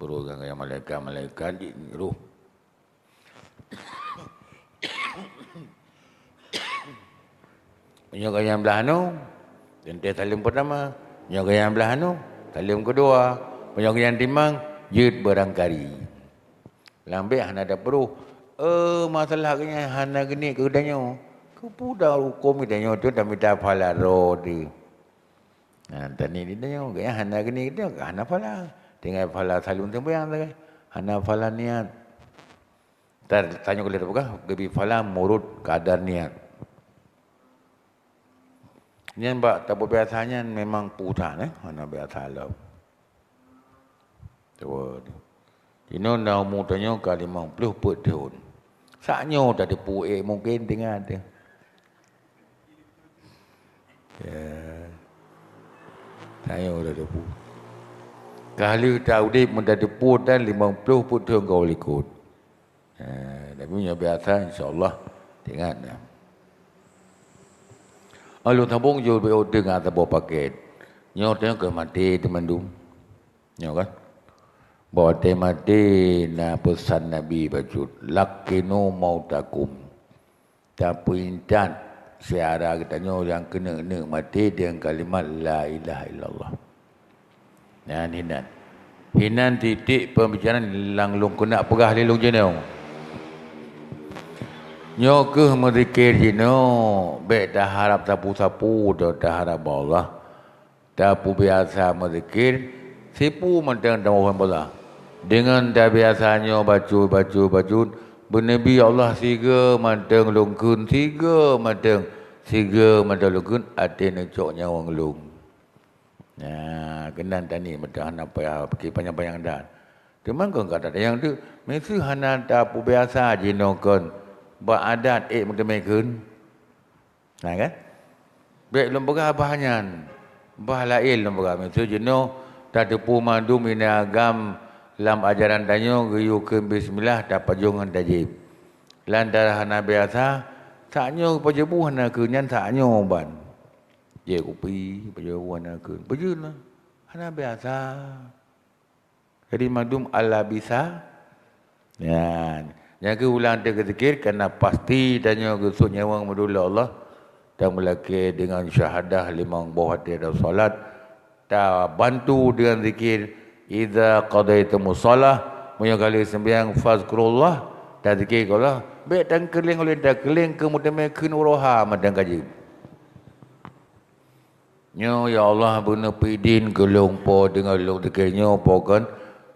Beurôh ngon malaikat-malaikat di roh. Meunyoe gobnyan blaih anu, teuntèe saleuem peurtama. Meunyoe gobnyan blaih anu, saleuem keudua. Meunyoe gobnyan timang, jeuet beurangkari. Lam bék hana tapeurôh. Eh, masalah gobnyan hana geuneuk keu geutanyoe. Keupeue dah hukôm geutanyoe tu tamita phala droe teuh. Nah, taniet di tanyoe, gobnyan hana geuneuk keu geutanyoe, hana phala. Tinggai phala saleuem teumbayang sagai. Hana phala niat. Tar-, tanyoe keu lheueh tapeugah, geubri phala meunurot kadar niat. Nyan bak tapeubiasa nyan memang peue that, eh, hana biasa lom. Tuwo. Jinoe na umu tanyoe ka limong ploh peuet thon. Sak nyoe tateupeue ék mungken teungoh teuh. Ya. Tanyoe tateupeue. Ka lheueh ta udeb meutateupeue tan limong ploh peuet thon ka u likot. Eh, tapi meunyoe biasa, insya Allah, teuingat dah. Alun sabong jeuet beu teuingat saboh paket. Nyoe teuh keu maté teumandum. Nyoe kan? Bak watèe maté na peusan Nabi bacut, "Laqqinu mautakum." Tapeuintat syedara geutanyoe nyang keuneuk-neuk maté deungon kalimat la ilaha illallah. Nyan hinan. Hinan titik peubicaraan nyang lôn keuneuk peugah lé lôn jinoe. Nyoe kheueh meuzikir jinoe, bék taharab sapeue-sapeue, taharab bak Allah. Tapeubiasa meuzikir, sipu mantong tamohon bak Allah. Deungon tabiasa nyoe bacut, bacut, bacut, beuneubri Allah sigoe mantong lôn kheun, sigoe mantong, sigoe mantong lôn kheun, até neucok nyawöng lôn. Nah, keunan taniet mantong hana payah pike panyang-panyang that. Teuma kon ka tatanyong teuk, miseue hana tapeubiasa jinoe kon bak adat ék meuteumé kheun. Na kan? Bék lôn peugah bah nyan, bah laén lôn peugah. Miseue jinoe tateupeue mandum inan agam lam ajaran tanyoe geuyue kheun bismillah tapajoh ngon tajieb. Lantaran hana biasa, sak nyoe pajoh bu hana kheun nyan sak nyoe ban. Jieb kupi, pajoh bu hana kheun. Peujeuet lah. Hana biasa. Jadi mandum ala bisa. Nyan. Nyang keu ulang teuh zikir, kana pasti tanyoe geusut nyawöng meudulok Allah. Dan meulakée deungon syahadah limong boh watée dan salat. Tabantu deungon zikir, "Idza qadaitumus shalah", meunyoe ka lheueh seumayang, "fazkurullah", tazikir keu Allah. Bék tangkeuléng ulôn tangkeuléng keu meuteumé kheun uroe ha mantong ka jeuet. Nyoe, ya Allah, beuneupeuidin keu lôn po deungon lôn teuke nyoe po kon.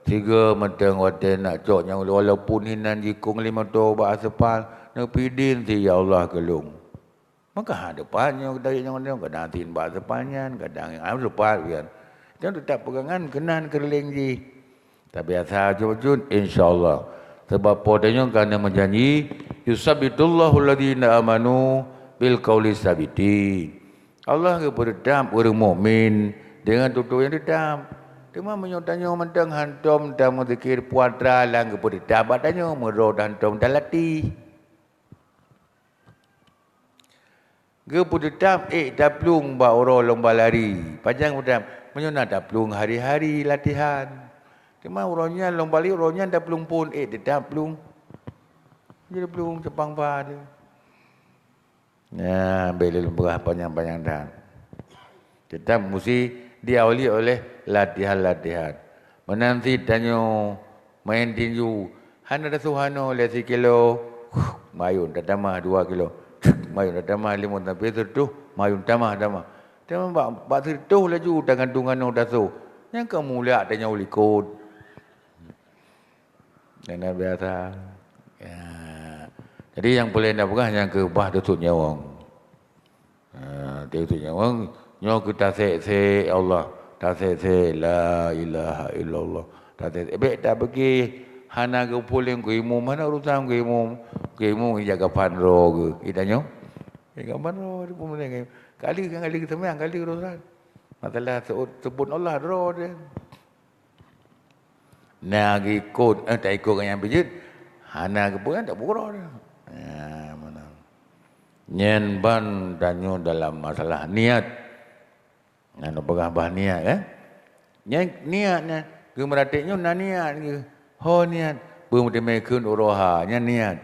Sigoe mantong watée nak cok nyang, walaupun hinan jikong lé moto bak aseupal, neupeuidin si ya Allah keu lôn. Maka ha teupat nyoe, kadang nyoe, kadang tin bak aseupal nyan, kadang ha teupat pian. Nyoe teutap peugangan keunan keureuleng jih. Tabiasa jujur, insya Allah. Sabab Po teuh nyoe ka na meujanji, "Yusabbitullahu alladzina amanu bil qauli sabiti." Allah geupeuteutap ureuëng mukmin deungon tutoe nyang teutap. Teuma meunyoe tanyoe mantong hantom tameuzikir puatra lam geupeuteutap bak tanyoe meudroe hantom talatéh. Geupeuteutap ék taplueng bak uroe lomba lari. Pajan geupeutap, meunyoe na taplueng hari-hari latihan. Teuma uroe nyan lomba lari, uroe nyan taplueng phon ék teutap plueng. Jadi plueng cupang ba teuh. Nah, bék lé lôn peugah panyang-panyang that. Teutap musti diawali oleh latihan-latihan. Meunan cit tanyoe Main tinju, hana tasoh hanoe lé sikilo, mayun tatamah dua kilo, mayun tatamah limong sampai sireutôh, mayun tamah-tamah. Teuma bak, bak sireutôh laju tagantung hanoe tasoh. Nyang ka mulak tanyoe likot. Nyang na biasa. Ya. Jadi nyang peureulée na peugah nyang keu bah teusut nyawöng. Ha, teusut nyawöng, nyoe keu tasek-sek Allah, tasek-sek la ilaha illallah. Tasek-sek, bék tapike hana geupuléng keu imum, hana urusan keu imum. Keu imum ija gapan droe geuh. Ita nyoe? Ija gapan droe di peumuleng. Kali kan kali geuseumang, kali urusan. Masalah seut-, sebut Allah droe dia. Na geukot, eh, taikot ngon nyang pijeuet, hana geupeue, tak pukul. Ya, mana? Nyan ban tanyoe dalam masalah niat. Nyan peugah bah niat, eh? Nyan niat nyan, geumeuratéb nyoe na niat geuh. Ho niat, beumeuteumé kheun uroha, nyan niat.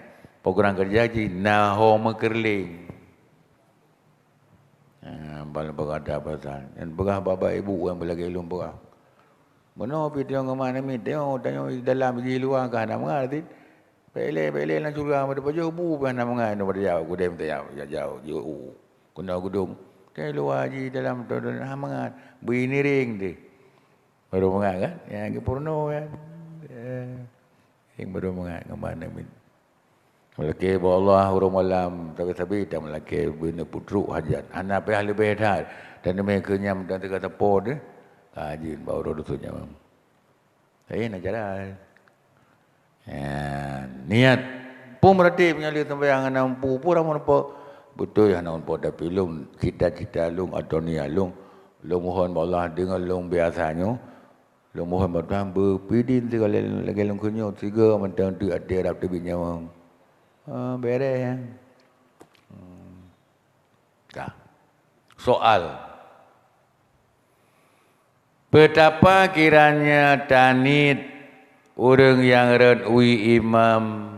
Program keureuja jih na ho meukeureuléng. Ha, ban peugah dah pasal. Nyan peugah bak-bak ibu nyang beulagée lôn peugah. Meunoe pih tanyoe ngon mak namiet, tanyoe, tanyoe di dalam, di luwa ka hana mangat cit. Bèk ilée, bèk ilée lam syeuruga, meuteupajôh bu pih hana mangat, nyoe pada jaweueb, kudém tajaweueb, jak jaweueb, jiôh u. Keunoe geudong. Di luwa jih dalam, hana mangat. Bri niréng teuh. Baru mangat kan? Nyang geupeurunoe kan? Ya. Nyang baru mangat ngon mak namiet. Meulakée bak Allah uroe malam, sabe-sabe tameulakée beuneupeutrok hajat. Hana payah leubeh that. Dan teumé keu nyan dan teuka teupot deh. Ka jeuet bak uroe dusun nyan. Saya nak jalan. Ya, niat. Peue meuratéb meunyoe lé sambayang hana muphom, peue ramon po? Beutôi hana muphom, tapi lôn cita-cita lôn atau niat lôn, lôn mohon bak Allah deungon lôn biasa nyoe. Lôn mohon bak Tuhan beupidin sigoe lagée lôn kheun nyoe, sigoe mantong teuk até rab teubiet nyawöng. Ah, beres, ya. Hmm. Ka. Soal. Peutapa kiranya taniet ureuëng nyang rot wie imam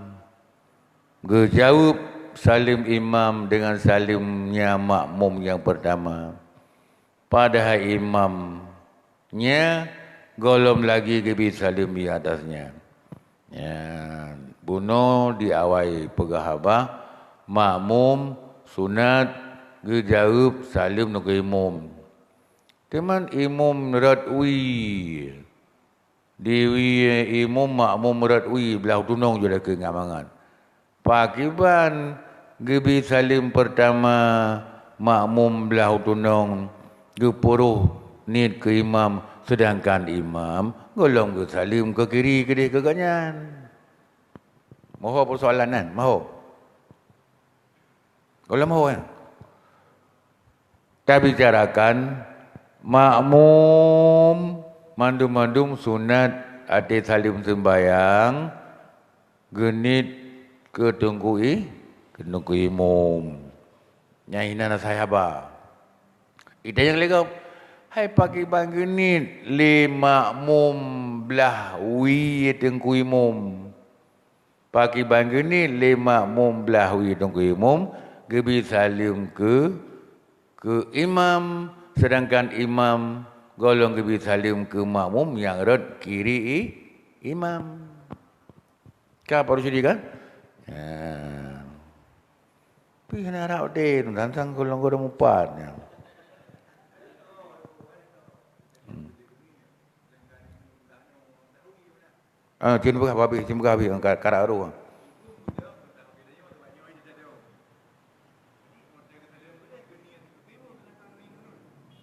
geujaweueb saleuem imam deungon saleuemnya makmum nyang peurtama? Padahai imam nyan gohlom lagi geubi saleuem di atasnya. Nyan, bunoe di awai peugah haba, makmum sunat geujaweueb saleuem ngon imum. Teuma imum rot wie. Di wie imum makmum rot wie blah tunong jeuet keu ngon mangat. Pakriban geubi saleuem peurtama makmum blah tunong geupeuroh niet keu imam, seudangkan imam gohlom geusaleuem keu kiri keudeh keu gobnyan. Moho peusoalan nyan, moho. Gohlom ho, ya. Tabicarakan makmum mandum-mandum sunat até saleuem seumbayang geuniet keu teungku i-, keu teungku imum. Nyang hina na sahaba. Ita nyang lé gob, hai pakriban geuniet lé makmum blah wie teungku imum. Pakriban geuniet lé makmum blah wie teungku imum geubi saleuem keu, keu imam, seudangkan imam gohlom geubi saleuem keu makmum nyang rot kiri i-, imam. Ka Pak Rusdi kan? Ha. Pih na rab deh, tantang golom-golom mupat nyan. Hmm. Ah, cun peugah habéh, cun peugah habéh, ka, karap roh.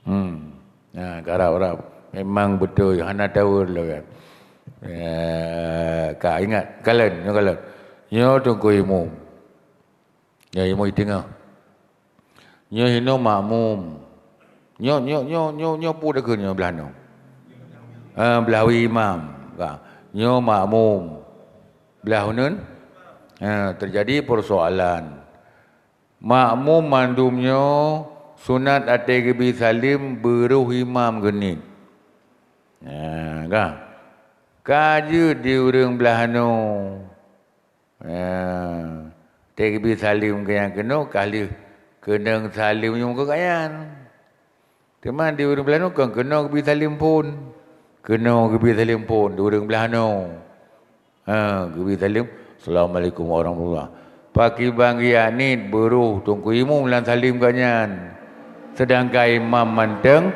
Hmm. Ha, karap-rap. Memang beutôi, hana taur lagée. Eh, ka ingat, kalon, nyoe kalon. Nyoe teungku imum. Nyoe imum di teungoh. Nyoe hinoe makmum. Nyoe, nyoe, nyoe, nyoe, nyoe peue takheun nyoe blah nyoe? Ah, blah wie imam. Ka. Nyoe makmum. Blah uneuen? Ha, teujadi peusoalan. Makmum mandum nyoe sunat até geubi saleuem beuroh imam geuniet. Ha, ka. Ka jeuet di ureuëng blah nyoe. Ya, teugeubri saleuem keu nyang keunoe, ka lheueh keunong saleuem nyang keu gobnyan. Teuma di ureuëng blah nyoe kon keunoe geubri saleuem phon. Keunoe geubri saleuem phon di ureuëng blah nyoe. Ha, geubri saleuem, "Assalamualaikum warahmatullah." Pakriban geujak niet beurôh teungku imum lam saleuem geuh nyan. Seudangkan imam mantong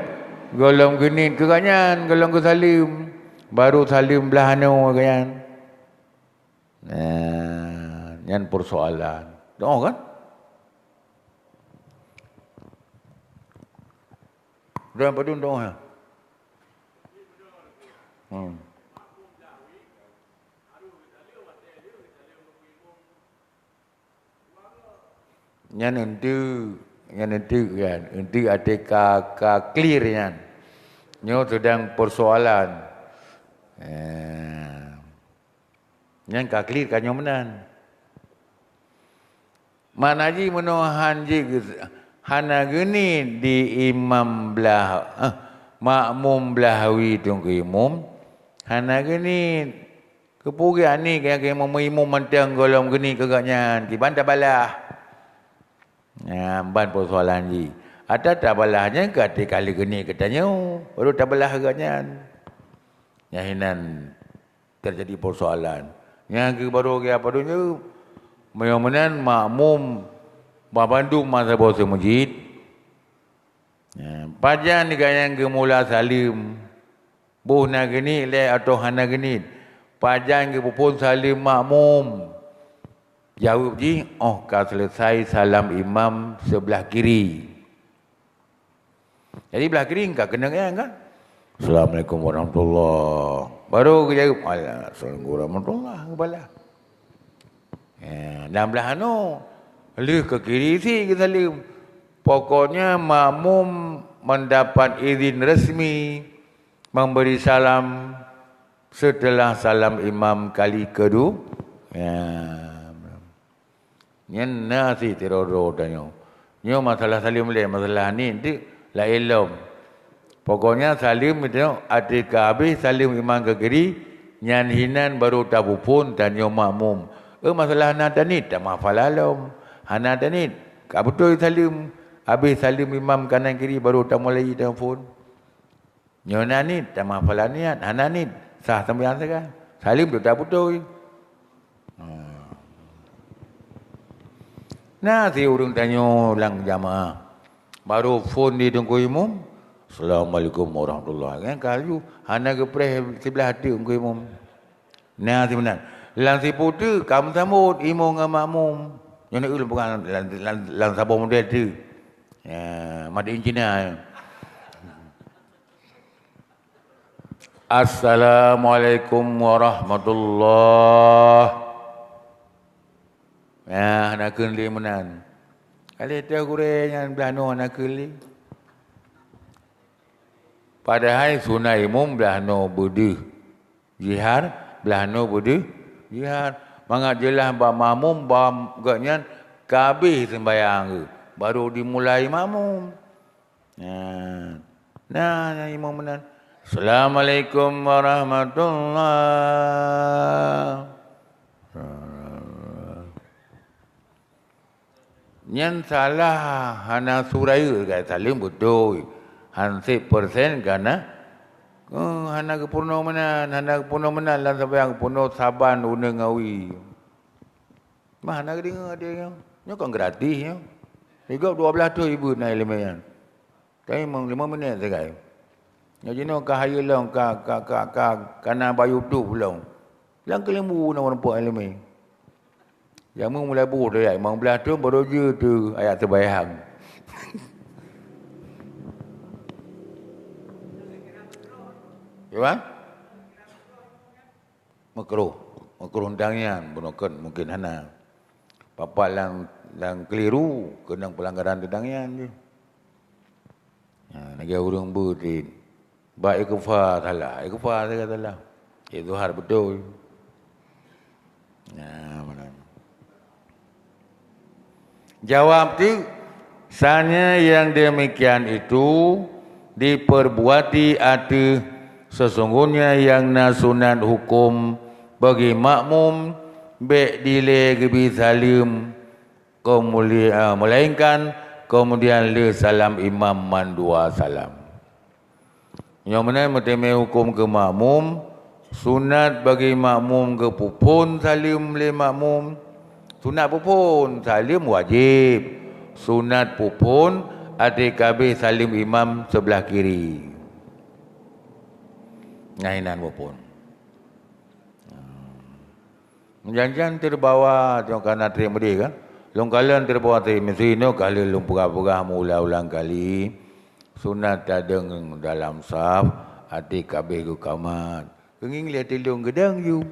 gohlom geuniet keu geuh nyan, gohlom geusaleuem. Barô saleuem blaih anoe geuh nyan. Nah, nyan peusoalan. Teu'oh kan? Udah padum teu'oh ya? Hmm. Nyan eunteuk, nyan eunteuk kan. Eunteuk até ka, ka clear nyan. Nyoe seudang peusoalan. Eh. Nyan ka clear ka nyoe meunan. Makna jih meunoe han jih geu-, hana geuniet di imam blah, eh, makmum blah wie teungku imum, hana geuniet. Keupeue geuniet nyang keu imum, imum mantong gohlom geuniet keu geuh nyan, kiban tabalah. Nyan ban peusoalan jih. Ata tabalah nyan ka teuka lheueh geuniet keu tanyoe, baru tabalah keu geuh nyan. Nyan hinan teujadi peusoalan. Nyang keu barô geuh padum nyoe, meunyoe meunan makmum banmandum masa boh seumeujid, nyan, pajan geuh nyang geumula saleuem, boh na geuniet lé atawa hana geuniet? Pajan geupeuphon saleuem makmum? Jaweueb jih, óh ka seuleusai salam imam seublah kiri. Jadi blah kiri ka keunong nyan kan? "Assalamualaikum warahmatullah." Baru geujaweueb, "Waalaikumsalam warahmatullah," geubalah. Ya, dan blah anoe lheueh keu kiri sit geusaleuem. Pokoknya makmum mendapat izin resmi memberi salam setelah salam imam kali kedua. Ya. Nyan na sit sidroe-droe tanyoe. Nyoe masalah saleuem lé, masalah niet teuk laén lom. Pokoknya saleuem itu, até ka habéh saleuem imam keu kiri, nyan hinan baru tapeuphon tanyoe makmum. Eh, masalah hana taniet, tameuhafalan lom. Hana taniet, ka beutôi saleuem. Habéh saleuem imam kanan kiri baru tamulai tapeuphon. Nyoe na niet, tameuhafalan niet, hana niet, sah seumayang sagai. Saleuem teutap beutôi. Hmm. Na sit ureuëng tanyoe lam jamaah, baru phon di teungku imum, "Assalamualaikum warahmatullah." Kan ka laju, hana geupreh siblah teuk teungku imum. Na sit meunan. Lam sipu teuk ka meusambot imum ngon makmum. Nyoe na ureuëng peugah lam, lam, lam saboh model teuk. Ya, made in China. "Assalamualaikum warahmatullah." Nah, hana kheun lé meunan. Ka lheueh teuh gurée nyan blah noe hana kheun lé. Padahai sunat imum blah noe beudeuh jihar, blah noe beudeuh jihar. Mangat jeulaih bak makmum bahwa gobnyan ka habéh seumbahyang geuh, baru dimulai makmum. Nah, nah, nyang imum meunan, "Assalamualaikum warahmatullah." Nyan salah, hana su rayeuk, ka saleuem beutôi. Hanset persen ka na, eh, hana geupeurunoe meunan, hana geupeurunoe meunan lam saban, geupeurunoe saban uneung awi. Mah hana geudeungoe, até nyoe. Nyoe kon gratis nyoe. Di gob dua blaih thon ibeut na iéleumé nyan. Tapi meulimong minét sagai. Nyoe jinoe ka hayeue lom, ka, ka, ka, ka, ka na bak YouTube lom. Lam keuleumbu na meurumpok iéleumé. Jameun mulai boh dayat limong blaih thon baru jeuet teuh ayat seumayang. Ya, Bang? Makruh. Makruh teuntang nyan, bunoe kon mungkin hana. Papat lam, lam keliru, keunong peulanggaran teuntang nyan jih. Ha, lagée ureuëng beuet, bak ikhfa salah, ikhfa sagai salah. Izhar beutôi. Nah, meunan. Jawab tu, sanya yang demikian itu diperbuati ateueh sesungguhnya yang na sunat hukum bagi makmum bék dilée geubi saleuem, keumuli-, ah, melainkan kemudian lheueh salam imam mandua salam. Nyoe meunan meuteumé huköm keu makmum, Sunat bagi makmum geupeuphon saleuem lé makmum. Sunat peuphon, saleuem wajéb. Sunat peuphon até kabéh saleuem imam seublah kiri. Nyan inan peuphon. Meujan-jan teubawa, teuma kana treb meudeh kan. Lôn kalon teubawa treb meusinoe ka lheueh lôn peugah-peugah meuulang-ulang kali. Sunat tadong dalam saf, até kabéh geukamat. Keungieng lé teulông geudong yu.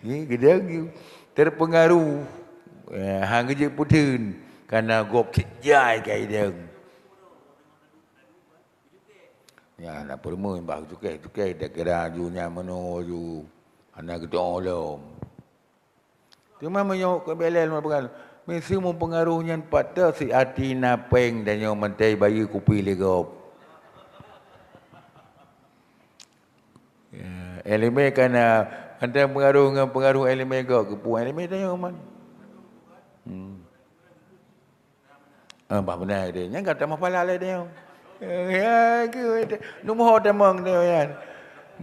Ngieng geudong yu. Terpengaruh. Eh, han geujeuet peutheun. Kana gob cit jai ka idong. Nyan na peureumeun bah cukai-cukai dak kira aju nyan meunoe aju. Hana geutong lom. Teuma meunyoe keu belel meupeugah, miseue meupeungaruh nyan pat teuh si até na péng tanyoe mantong bayeue kupi lé gob. Ya, ileumèe kana mantong peungaruh ngon peungaruh ileumèe gob, geupeu ileumèe tanyoe man. Hmm. Ah, bah beuna deh. Nyan ka tamah pala lé deh. Ya, ke, numoho tamong deh nyan.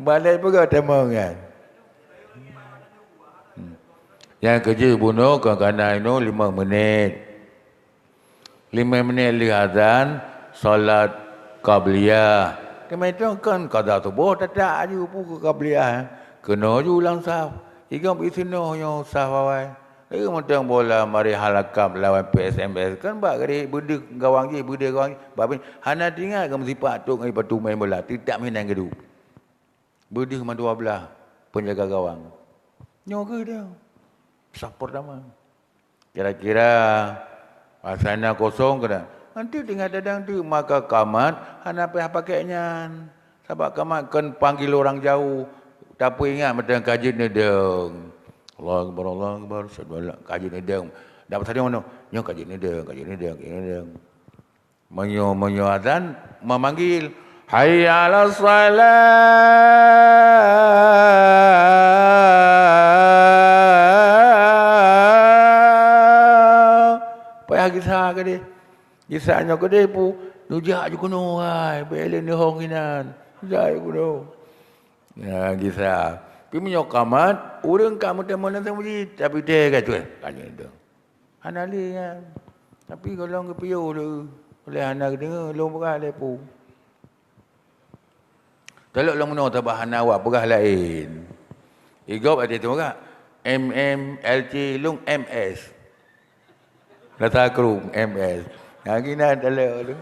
Balai peugah tamong nyan. Hmm. Nyang keujeuet bunoe ka kana inoe lima menit. Lima menit lheueh azan, salat qabliyah. Teuma itu kan qada suboh tatak aju pu ke qabliyah. Keunoe ju lam saf. Igom isinoe nyoe saf awai. Eh, mantong bola mari halakab lawan P S M S. Kan bak gari beudeuh gawang jih, beudeuh gawang jih. Bak bin, hana teuingat keu meusipak tok ngon patu main bola. Teutab meunan geuduek. Beudeuh mandua blaih penjaga gawang. Nyoe keuh dia. Saf pertama. Kira-kira masa na kosong keunan. Nanti tinggai dadang tu maka kamat hana payah pakai nyan. Sabab kamat kon panggil orang jauh. Tapi ingat mantong ka jeuet neudong. Allahu Akbar, Allahu Akbar. Asyhadu an la, ka jeuet neudong. Dak pasal nyoe, nyoe ka jeuet neudong, ka jeuet neudong, ka jeuet neudong. Meunyoe, meunyoe azan memanggil, "Hayya 'alas shalah." Payah gisa keudeh. Gisa nyoe keudeh pu, neujak ju keunoe hai, bèk lé neuhong inan. Neujak ju keunoe. Ya, gisa. Tapi meunyoe kamat, ureueng ka meuteumé lam meuseujid, tapi teuh ka cuy. Ka nyan tu. Hana lé nyan. Tapi gohlom geupiôh lé, lé hana geudeungoe lôn peugah lé pu. Talok lôn meunoe tabah hana awak peugah laén. Igop até tu peugah, M M L C lôn M S. Rasa krueng M S. Nyang gina talok tu.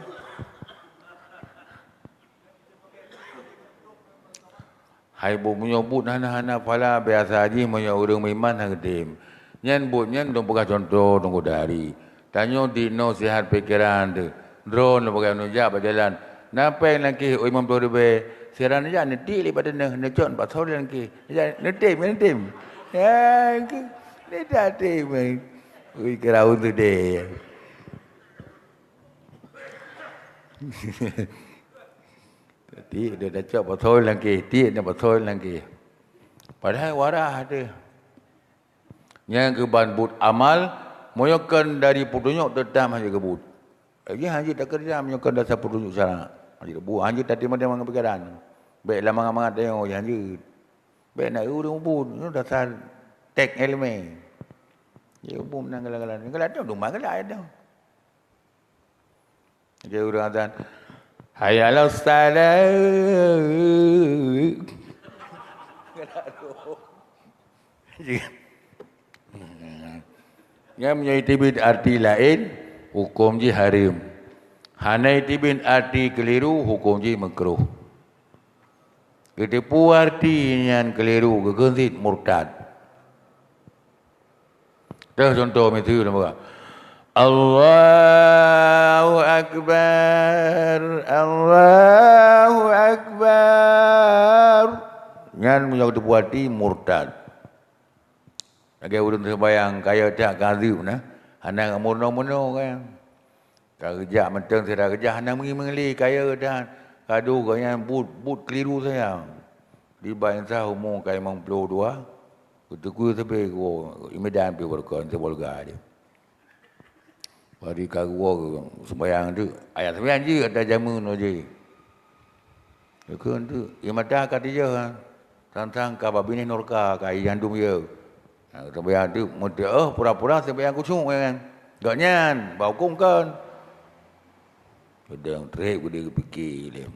Hai bu, meunyoe buet hana-hana phala biasa jih meunyoe ureueng meuiman hana geutem. Nyan buet nyan dong peugah cuntoh dong gudari. Tanyoe di noe sihat pikeran teuh. Droeneuh bagaih neujak bak jalan. Na péng lam kéh oi limong ploh ribèe. Sira neujak neutiek lé bak teunoh, neucok bak thon lam kéh. Neujak neutem, neutem. Ya, ke, neutem. Ui, keu raun teudeh. Tiek dia dah cok bak thon lam kéh, tiek dia bak thon lam kéh. Padahai warah teuh. Nyang keuban buet amal, meunyoe kon dari peutunyok teutab hana geubuet. Lagi hana jeuet takeureuja meunyoe kon dasar peutunyok syarak. Hana jeuet buet, hana jeuet tatimang-timang pikiran. Bèk lam mangat-mangat tanyoe, hana jeuet. Bèk na ureueng buet, nyoe dasar tek ileumèe. Jeuet buet meunan galak-galak. Galak tu, dumah galak ayat tu. Jadi ureueng azan, "Hayya 'alas shalah." Nyan meunyoe iteubiet arti laén, huköm jih hareuem. Hana iteubiet arti keuliru, huköm jih meukruh. Geuteupeue arti nyan keuliru, geukheun cit murtad. Teuh cuntoh miseue lôn peugah, "Allahu Akbar, Allahu Akbar." Nyan meunyoe geuteupeue arti murtad. Lagèe ureueng seumbahyang kayèe that ka azeub na, hana meurunoe-meurunoe kan. Ka geujak mantong sira geujak hana meungi-meungi kayèe that. Ka deuh gobnyan buet, buet keuliru saja. Diba insya umu ka limong ploh dua, geuteukui sabe geuwoe, i Medan pih baroekon, si Bolga dia. Bari ka geuwoe seumbahyang tu, ayat seumbahyang jih ata jameun jih. Geukheun tu, i mata ka tijôh, ha. Sang-sang ka babinéh nurka ka ié nyang dum yeu. Nah, sampoe nyang dum meuteuôh pura-pura sampoe nyang khusyuk nyan. Gobnyan bak huköm kon. Keudong treb geude geupike lé.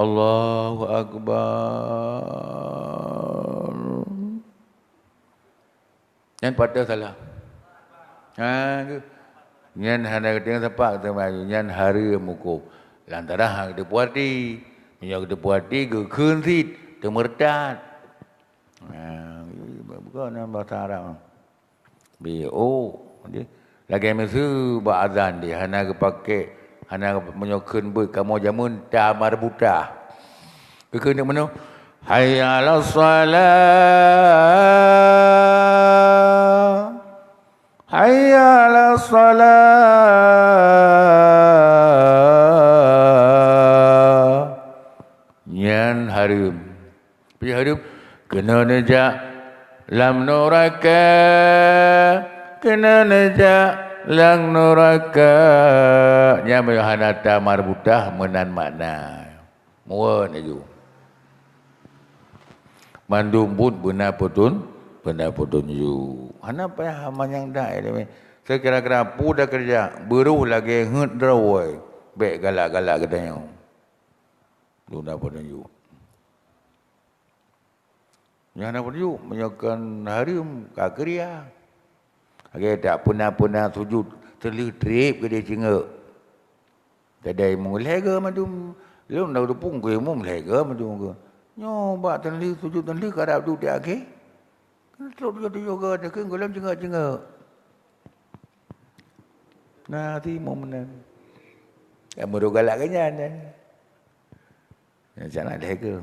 Allahu Akbar. Nyan patah salah. Ha, tu. Nyan hana geutanyoe sapat teuma nyan hareuem huköm. Lantaran hana geuteupeue até. Meunyoe geuteupeue até geukheun cit teumeurtad. Ha, bukan dalam bahasa Arab. B O. Jadi, lagèe miseue bak azan di hana geupakè, hana meunyoe kheun beuet kamoe jameun ta marbutah. Geukheun meunoe, "Hayya 'alas shalah. Hayya 'alas shalah." Nyan hareuem. Pi hareuem, "Keunoe neujak lam nuraka, keunoe neujak lam nuraka." Nyan meunyoe hana ta marbutah meunan makna. Muwat laju. Mandum buet beuna peutun-, beuna peutunjuk. Hana payah manyang dai lé. Seukira-kira peue takeureuja, beurôh lagèe heuet droe, bèk galak-galak geutanyoe. Beuna peutunjuk. Nyang hana peutunjuk, meunyoe kon hareuem, ka keuria. Lagèe tak peuna-peuna sujut, teulheueh treb keudéh cingeuk. Tadai imum lhèe goe mandum. Lôn na geuteupeue keu imum lhèe goe mandum keu. Nyoe bak teunlheueh sujut teunlheueh karab duek di akhé. Keuneuk trok tujoh-tujoh goe teukeuen gohlom cingeuk-cingeuk. Na si imum meunan. Ya, meurok galak keu nyan, nyan. Nyan sana lhèe goe.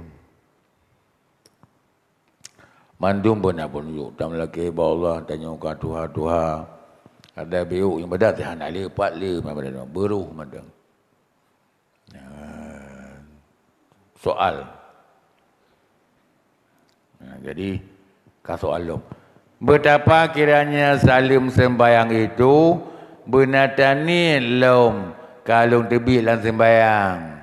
Mandum beuna peutunjuk. Tameulakèe bak Allah, tanyoe ka tuha-tuha. Ada biuk ibadat hana le, pat le, beurôh mantong. Nah, soal. Nah, jadi, ka soal lom. Betapa kiranya saleuem seumbahyang itu beuna taniet lom ka lôn teubiet lam seumbahyang.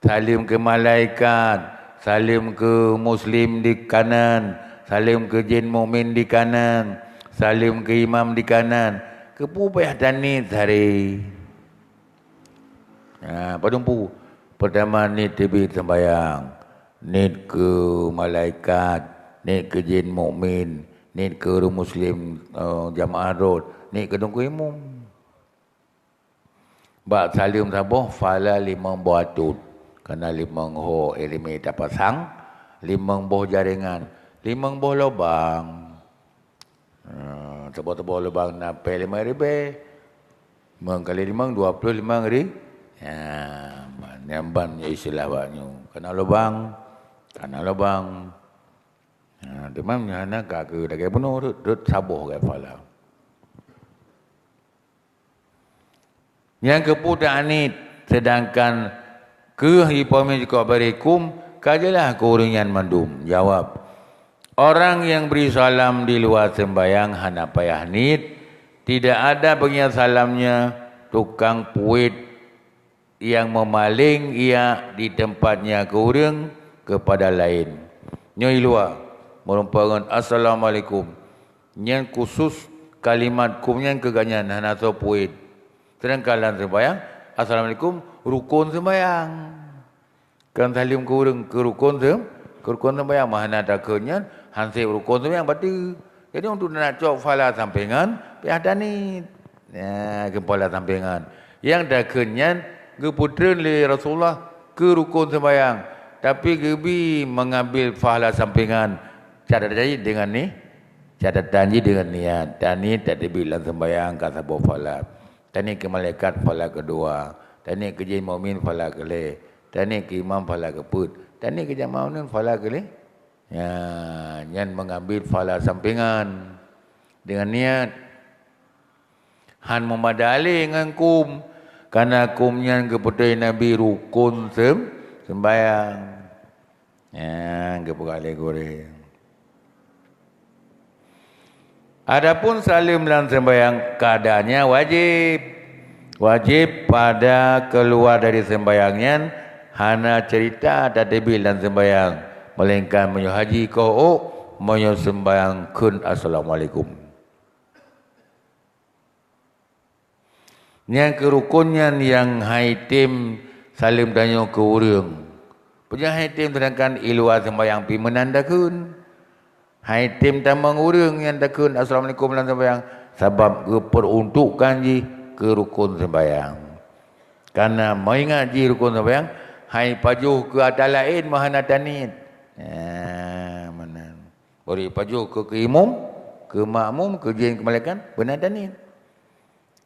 Saleuem keu malaikat, saleuem keu muslim di kanan, saleuem keu jén mukmin di kanan, saleuem keu imam di kanan. Keupeue payah taniet sabe? Ha, padum peue? Peurtama niet teubiet seumbahyang, niet keu malaikat, niet keu jén mukmin, niet keu ureueng muslim, eh, jamaah rot, niet keu teungku imum. Bak saleuem saboh, pahala limong boh atôt. Kana limong ho iéleumé tapasang, limong boh jaréngan, limong boh lubang. Ha, saboh-saboh lubang na pèe limong ribèe. Limong kali limong, dua ploh limong ri-, ha, nyan ban istilah awak nyoe. Kana lubang, kana lubang. Ha, teuma nyan na ka keu lagèe bunoe rot, rot saboh gaya pahala. Nyang keupeue taniet, seudangkan keuh ipoh min jikok barikum, ka jeulaih keu ureueng nyan mandum. Jawab, orang yang beri salam di luwa seumbahyang hana payah niet, tidak ada pengingat salamnya, tukang puet yang memaling ia di tempatnya keu ureueng kepada laén. Nyoe i luwa, meurumpok ngon assalamualaikum. Nyan khusus kalimat kum nyan keu gobnyan hana soe puet. Seudangkan lam seumbahyang, assalamualaikum rukon seumbahyang. Kon saleuem keu ureueng keu rukon seum-, keu rukon seumbahyang, meuhana takheun nyan han sép rukon seumbahyang bateue. Jadi untuk neucok pahala sampingan, payah taniet. Nah, keu pahala sampingan. Nyang takheun nyan geupeutreun lé Rasulullah keu rukon seumbahyang, tapi geubi mengambil pahala sampingan. Catatan jih deungon ni, catatan jih deungon niat. Taniet tateubiet lam seumbahyang ka saboh pahala. Taniet keu malaikat pahala keudua. Taniet keu jén mukmin pahala keulhèe. Taniet keu imam pahala keupeuet. Taniet keu jamaah ureueng pahala keulhèe. Ya, nyan mengambil pahala sampingan deungon niat. Han meubadali ngon kum, kana kum nyan geupeutreun Nabi rukon seum-, seumbahyang. Nyan geupeugah lé gurèe. Adapun saleuem lam seumbahyang keadaannya wajéb. Wajéb pada keuluwa dari seumbahyang nyan Hana cerita tateubiet lam seumbahyang, melainkan meunyoe haji koh ôk, meunyoe seumbahyang kheun assalamualaikum. Nyang keu rukon nyan nyang han item saleuem tanyoe keu ureuëng. Peue nyang han item, seudangkan i luwa seumbahyang pih meunan takheun. Han item tamong ureuëng nyang takheun assalamualaikum lam seumbahyang, sabab geupeuruntukkan jih keu rukon seumbahyang. Kareuna meuingat jih rukon seumbahyang, han ipajoh keu atra laén meuhana taniet. Haa, meunan. Bari ipajoh keu, keu imum, keu makmum, keu jén, keu malaikat, beuna taniet.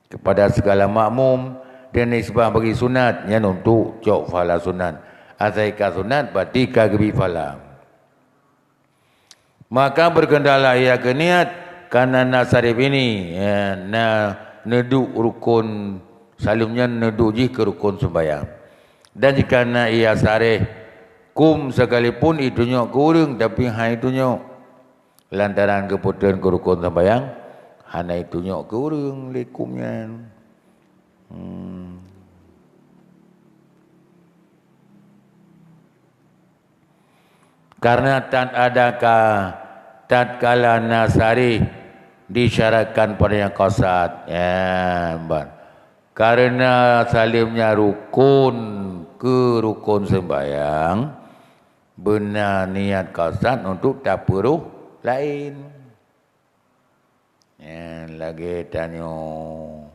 Keupada sigala makmum, dan nisbah bagi sunat, nyan untuk cok pahala sunat. Asai ka sunat, berarti ka geubri pahala. Maka beukendala ia keu niat, kareuna na sarif ini, ya, na neuduek rukon saleuem nyan neuduek jih keu rukon seumbahyang. Dan jika na ia sareh kum sekalipun itunyok keu ureuëng, tapi han itunyok. Lantaran geupeutreun keu rukon seumbahyang, hana itunyok keu ureuëng lé kum nyan. Hmm. Karena tat adaka tatkala na sarih disyaratkan padanya qasad. Ya, ban. Karena saleuem nyan rukon keu rukon seumbahyang, beuna niat qasad untuk tapeurôh laén. Nyan lagée tanyoe,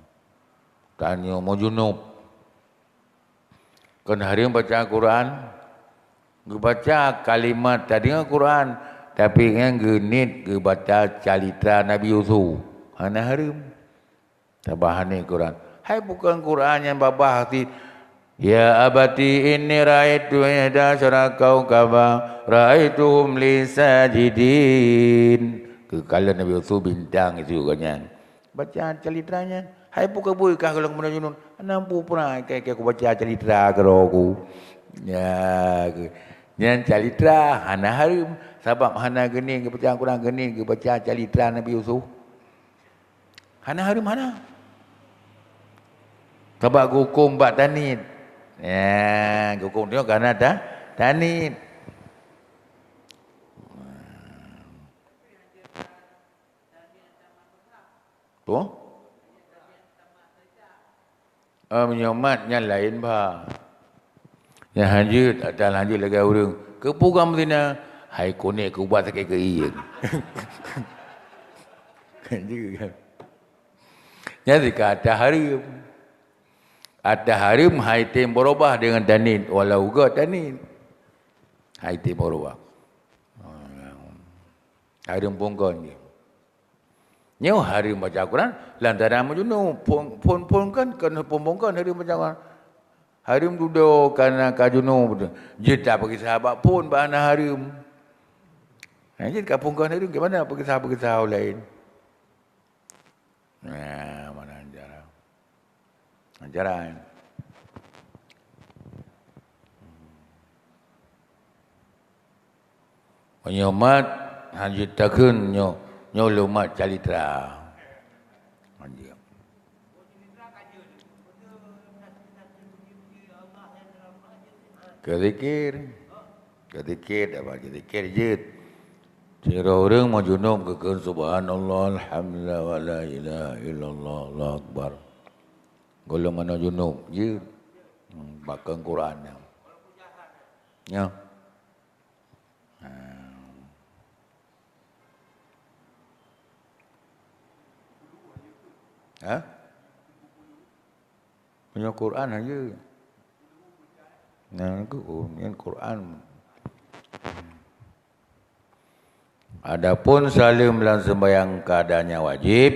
tanyoe meujunub. Kon hareuem baca Quran, geubaca kalimat tadeungoe Quran, tapi nyan geuniet geubaca calitra Nabi Yusuf. Hana hareuem. Tabahani Quran. Hai bukon Quran nyang babah ti, "Ya abati inni ra'aitu ihda syara kaukaba, ra'aituhum li sajidin." Keukalon Nabi Yusuf bintang itu gobnyan. Baca calitra nyan. Hai bukon bui kah golom meunajunun. Hana pura kai kai kubaca calitra keudroe ku. Ya, nyan calitra hana hareuem. Sabab hana geuniet geubaca Quran, geuniet geubaca calitra Nabi Yusuf. Hana hareuem hana. Sabab geuhukôm bak taniet. Ya, geuhukôm tanyoe ka na ta-, taniet. Tuh? Ah, meunyoe mat nyan laén ba. Nyan hanjeuet, ata hanjeuet lagée ureuëng. Keupeue gam sina? Hai konek keu ubat sakét keu ié. Hanjeuet kan? Nyan sika ata hareuem. Ata hareuem hai tem beurubah deungon taniet, walau uga taniet. Hai tem beurubah. Hareuem pungkon jih. Nyoe hareuem baca Quran lantaran meujunub. Phon, phon, phon kan, kan phon, phon kan hareuem baca Quran. Hareuem dudoe kana ka junub. Jeuet tapeugisa bak phon bak hana hareuem. Nah, jeuet ka phon kan hareuem, gimana peugisa-peugisa laén? Nah, mana cara? Ajaran. Meunyoe mat, hanjeuet takheun nyoe, nyoe lôn mat calitra. Hanjeuet. Keu zikir. Keu zikir, apa keu zikir jeuet. Sidroe ureuëng meujunub geukheun, "Subhanallah, alhamdulillah, wa la ilaha illallah, Allahu akbar." Gohlom manoe junub jeuet. Hmm, bak kheun Quran nyan. Nyan. Ha. Ha? Meunyoe Quran hanjeuet. Nah, nyan Quran. Adapun saleuem lam seumbahyang keuadaannya wajéb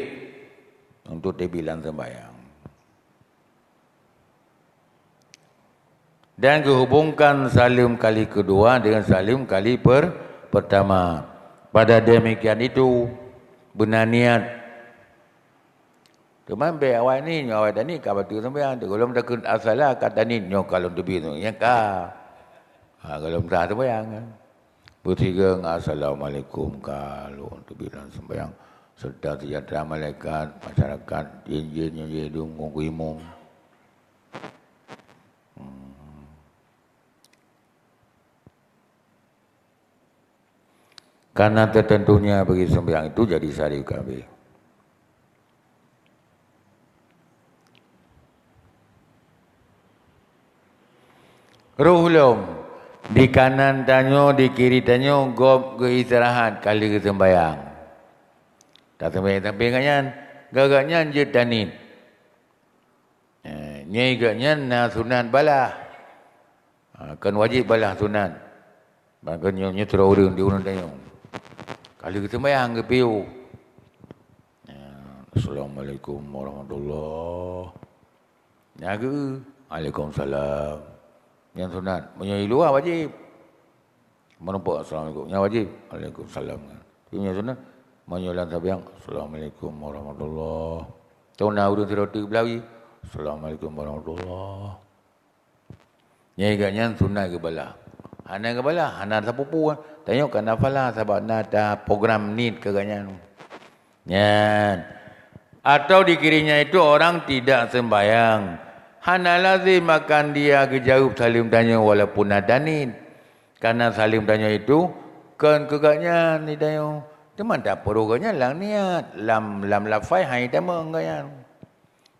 untuk teubiet lam seumbahyang. Dan geuhubungkan saleuem kali keudua deungon saleuem kali per-, pertama. Pada demikian itu, beuna niat. Teuma bék awai ni, nyoe awai taniet ka bateue seumbahyang, gohlom takheun assalah ka taniet nyoe ka lôn teubiet, nyan ka. Ha, gohlom sah seumbahyang kan. Beusigoe ngon assalamualaikum ka lôn teubiet lam seumbahyang, serta sejahtera malaikat, masyarakat, jén-jén nyang jidum ngon imum. Hmm. Karena tertentunya bagi sembahyang itu jadi salib kabeh. Roh lom, di kanan tanyoe, di kiri tanyoe, gob geuistirahat ka lheueh geuseumbahyang. Taseumbahyang sampéng gobnyan, gobnyan jeuet taniet. Eh, nyoe gobnyan na sunat balah. Ha, kon wajéb balah sunat. Maka nyoe, nyoe sidroe ureuëng di ureuëng tanyoe. Ka lheueh geuseumbahyang geupiôh. Ya, "Assalamualaikum warahmatullah." Nyan geu, "Waalaikumsalam." Nyan sunat. Meunyoe di luwa wajéb. Meureumpok, "Assalamualaikum." Nyan wajéb. "Waalaikumsalam." Tapi nyan sunat. Meunyoe lam sabiang, "Assalamualaikum warahmatullah." Tahu na ureuëng sidroe teuk beulawi, "Assalamualaikum warahmatullah." Nyan gobnyan sunat geubalah. Hana geubalah, hana sapeue-peue. Tanyoe ka na pahala sabab na taprogram niet keu gobnyan. Nyan. Atau di kirinya itu orang tidak sembahyang. Hana lazim akan dia geujaweueb saleuem tanyoe walaupun na taniet. Karena saleuem tanyoe itu kon keu gobnyan di tanyoe. Teuma tapeurôh gobnyan lam niet, lam, lam lafai hai tamong gobnyan.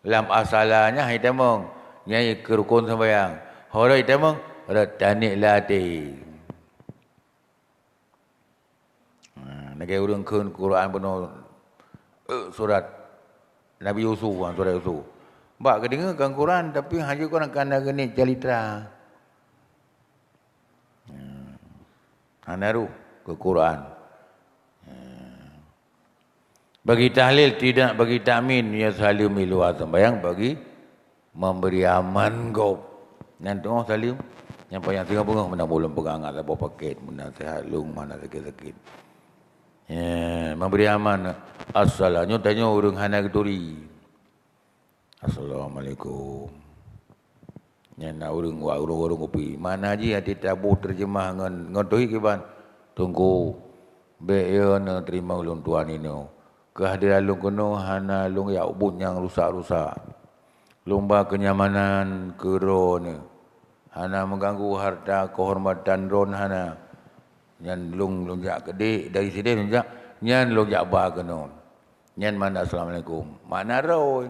Lam asala nyan hai tamong, nyan keu rukon seumbahyang. Ho rot tamong, rot taniet lam até. Ha, lagée ureuëng kheun Quran bunoe, eh, surat Nabi Yusuf, ha, surat Yusuf. Bak geudeungoe kan Quran, tapi hana kon akan na geuneuk calitra. Ha, hana roh keu Quran. Ha. Bagi tahlil tidak, bagi takmin, ya saleuem di luwa seumbahyang, bagi memberi aman gob. Nyan teungoh saleuem, nyang payah singoh beungoh meunan ulôn peugah ngon saboh paket, meunan seuhat lôn, meunan sakét-sakét. Ya, memberi aman. Asal nyoe tanyoe ureuëng hana geuturi. "Assalamualaikum." Nyan na ureuëng wak ureuëng-ureuëng kupi. Makna jih até tabu teureujemah ngon, ngon teuhid kiban. "Teungku, bék yo neuteurimong lôn tuan inoe. Keuhadiran lôn keunoe hana lôn jak buet nyang rusak-rusak. Lôn ba keunyamanan keu droeneuh. Hana meuganggu harta keuhormatan droeneuh hana. Nyan lôn, lôn jak keudeh dari sideh lôn jak, nyan lôn jak ba keunoe." Nyan makna assalamualaikum. Makna droe.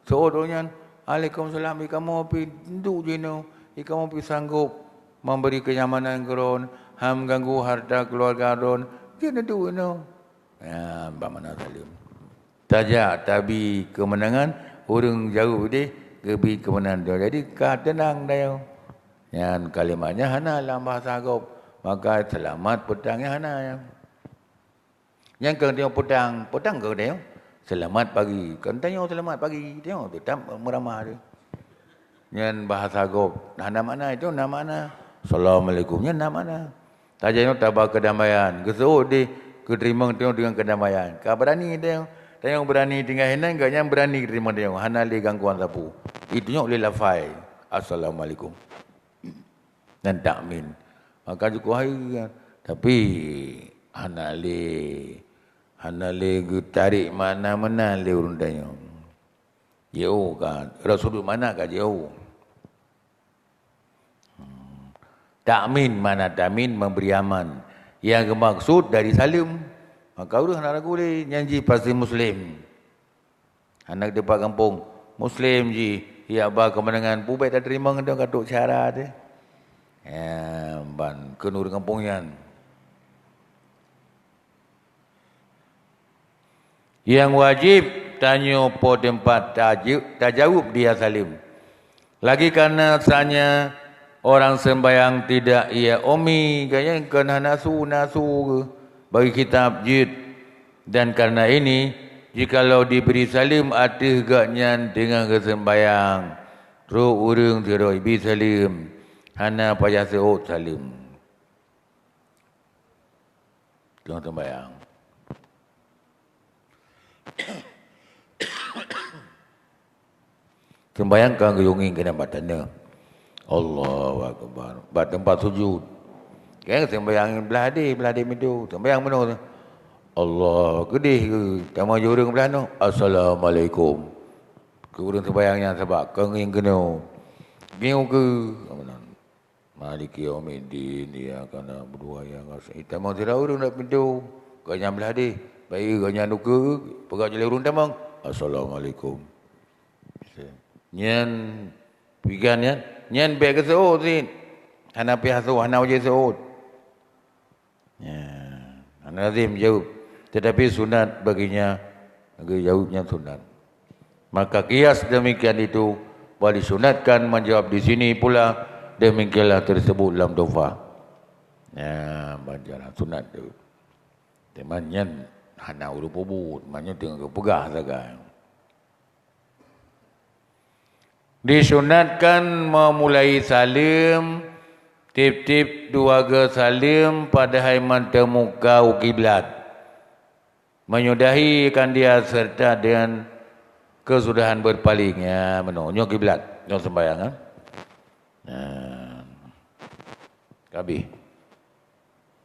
Seuôt nyan, "Waalaikumsalam, i kamoe pih duek jinoe, i kamoe pih sanggob memberi kenyamanan keu droeneuh, han meuganggu harta keuluwarga droeneuh, jeuet neuduek inoe." Nyan bak makna saleuem. Tajak tabi keumeunangan, ureuëng jaweueb ideh geubi keumeunangan droe. Jadi ka teunang tanyoe. Nyan kalimat nyan hana lam bahasa gob, maka seulamat peutang nyan hana nyan. Nyan keu tanyoe peutang, peutang keu tanyoe seulamat pagi. Kon tanyoe seulamat pagi, tanyoe teutap meuramah teuh. Nyan bahasa gob, hana makna, itu na makna. Assalamualaikum, nyan na makna. Tajak nyoe taba keudamaian, geuseuôt deh keuteurimong tanyoe deungon keudamaian. Ka beurani tanyoe, tanyoe beurani tinggai hinan, gobnyan beurani geuteurimong tanyoe, hana lé gangguan sapeue. Itunyok lé lafai, "Assalamualaikum." Dan takmin. Maka jukuk hai, tapi hana lé, hana lé geutarek makna meunan lé ureuëng tanyoe. Jiôh ka, rot sudut makna ka jiôh. Hmm. Takmin makna takmin memberi aman. Yang geumaksud dari saleuem. Maka ureuëng hana ragu lé, nyan jih pasti muslim. Hana teumpat gampông. Muslim jih, jak ba keumeunangan, peue bék tateurimong ngon ka trok syara teuh. Eh, ban kheun ureuëng gampông nyan. Nyang wajéb tanyoe po teumpat taje-, tajaweueb dia saleuem. Lagi karena sanya orang sembahyang tidak ia umi, gaya kon hana su, na su geuh bagi kitab jeuet. Dan karena ini, jikalau diberi saleuem ateueh gobnyan teungoh geuseumbahyang, trok ureuëng sidroe ibi saleuem, hana payah seuôt saleuem. Teungoh seumbahyang. Seumbahyang ka geuyue ngieng keunan bak taneuh. Allahu Akbar. Bak teumpat sujud. Kan seumbahyang blah deh, blah deh mido. Seumbahyang meunoe. Allah, keudeh keu. Tamah jih ureuëng blah noe. Assalamualaikum. Keu ureuëng seumbahyang nyan sabab ka ngieng keunoe. Ngieng keu. Maliki yaumiddin, iyyaka na'budu wa iyyaka nasta'in. Tamong sidroe ureuëng bak pintoe, gobnyan blah deh. Baik, gobnyan ukeue, peugah lé ureuëng tamong, "Assalamualaikum." Nyan, pigan nyan, nyan bék geuseuôt cit. Hana pih asoe, hana wajéb seuôt. Ya, hana lazim jaweueb, tetapi sunat baginya geujaweueb nyan sunat. Maka kias demikian itu, bahwa disunatkan menjawab di sini pula, demikianlah tersebut lam Tuhfah. Ya, bacalah sunat tu. Teuma nyan hana ureuëng peubuet, meunyoe teungoh geupeugah sagai. Disunatkan memulai saleuem, tieb-tieb dua geusaleuem padahai mantong muka u kiblat. Menyudahi kan dia serta dengan kesudahan berpaling. Ya, meunoe. Nyoe kiblat, nyoe sembahyang, kan? Nah. Ka abéh.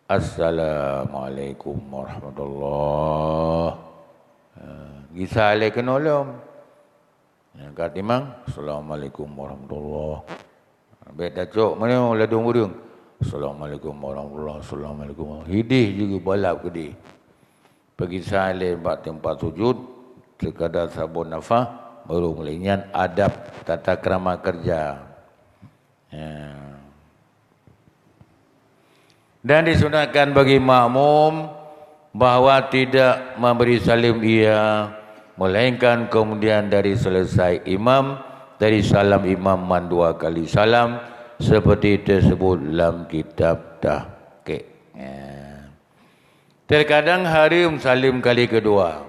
"Assalamualaikum warahmatullah." Ha, gisa lé keunoe lom. Nyang ka timang, "Assalamualaikum warahmatullah." Bék tacok meunyoe ladôm ureuëng, "Assalamualaikum warahmatullah, assalamualaikum." Hidéh jih geubalap keudéh. Peugisa lé bak teumpat sujud, sekadar saboh nafah, baru mulai. Nyan adab tata krama kerja. Ya. Dan disunatkan bagi makmum bahwa tidak memberi salim ia, melainkan kemudian dari selesai imam, dari salam imam mandua kali salam, seperti tersebut dalam kitab tahqiq. Ya. Terkadang hareuem salim kali keudua.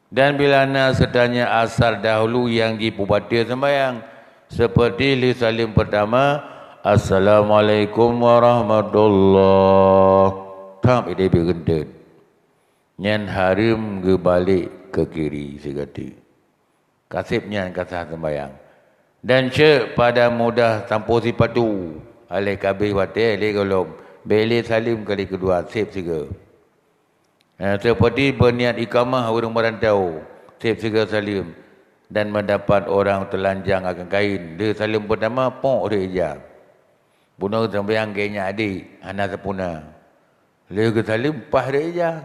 Dan bila na seutanya asar dahulu nyang jipeubateue seumbahyang, seperti lheueh salim peurtama, "Assalamualaikum warahmatullah." Thab idéh beugeunteut. Nyan hareuem geubalek keu kiri sigateuk. Ka seb nyan ka sah seumbahyang. Dan cek pada mudah sampoe sipatu, aléh ka abéh watée lé gohlom, bék lé salim kali keudua, seb sigoe. Eh, seperti berniat iqamah ureuëng merantau, seb sigoe saleuem, dan mendapat orang telanjang akan kain, lheueh saleuem peurtama, pok rhot ija. Bunoe sampoe nyang keu nyak adék, hana sampoereuna. Lheueh geusaleuem, pah rhot ija.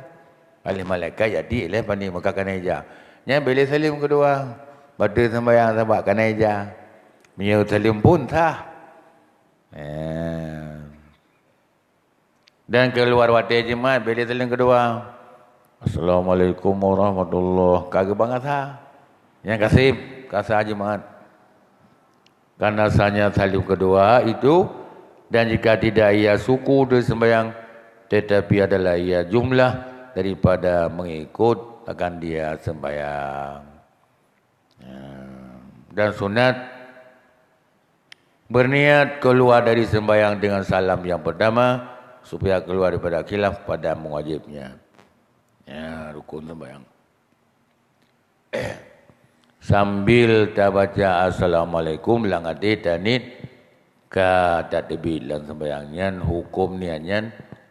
Aléh malaikat jak tiek lé pane meuka kana ija. Nyan bék lé saleuem keudua, bateue seumbahyang sabab kana ija. Meunyoe saleuem pun sah. Eh. Dan keuluar watée jeumat, bék lé saleuem keudua. "Assalamualaikum warahmatullah." Ka geubangat sah. Nyang ka seb, ka sah jeumat. Karena sahnya saleuem keudua itu, dan jika tidak ia suku dari sembahyang, tetapi adalah ia jumlah daripada mengikut akan dia sembahyang. Ya. Dan sunat berniat keluar dari sembahyang dengan salam yang pertama, supaya keluar daripada khilaf pada mewajibnya. Ya, rukun sembahyang. Sambil tabaca assalamualaikum, lam até taniet ka tateubiet lam sembahyang nyan, huköm niat nyan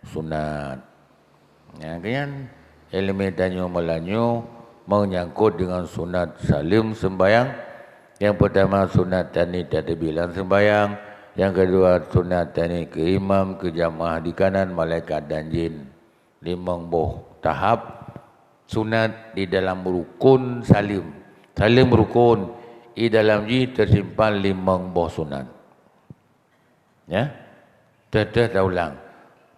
sunat. Nyang keu nyan, iéleumé tanyoe meulanyue meunyangkot deungon sunat saleuem sembahyang. Nyang peurtama sunat taniet tateubiet lam sembahyang, nyang keudua sunat taniet keu imam, keu jamaah di kanan, malaikat dan jin. Limong boh tahap sunat di dalam rukun saleuem. Saleuem rukun, di dalam jih teusimpan limong boh sunat. Ya? Teuh-teuh taulang.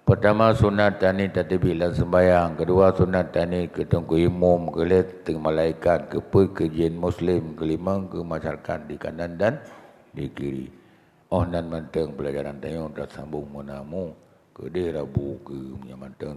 Peurtama sunat taniet tateubiet lam sembahyang, keudua sunat taniet keu teungku imum, keulhèe teungku malaikat, keupeuet keu jin muslim, keulimong keu masyarakat di kanan dan di kiri. Óh nan mantong peulajaran tanyoe tasambong meunamu keudeh Rabu keu meunyoe mantong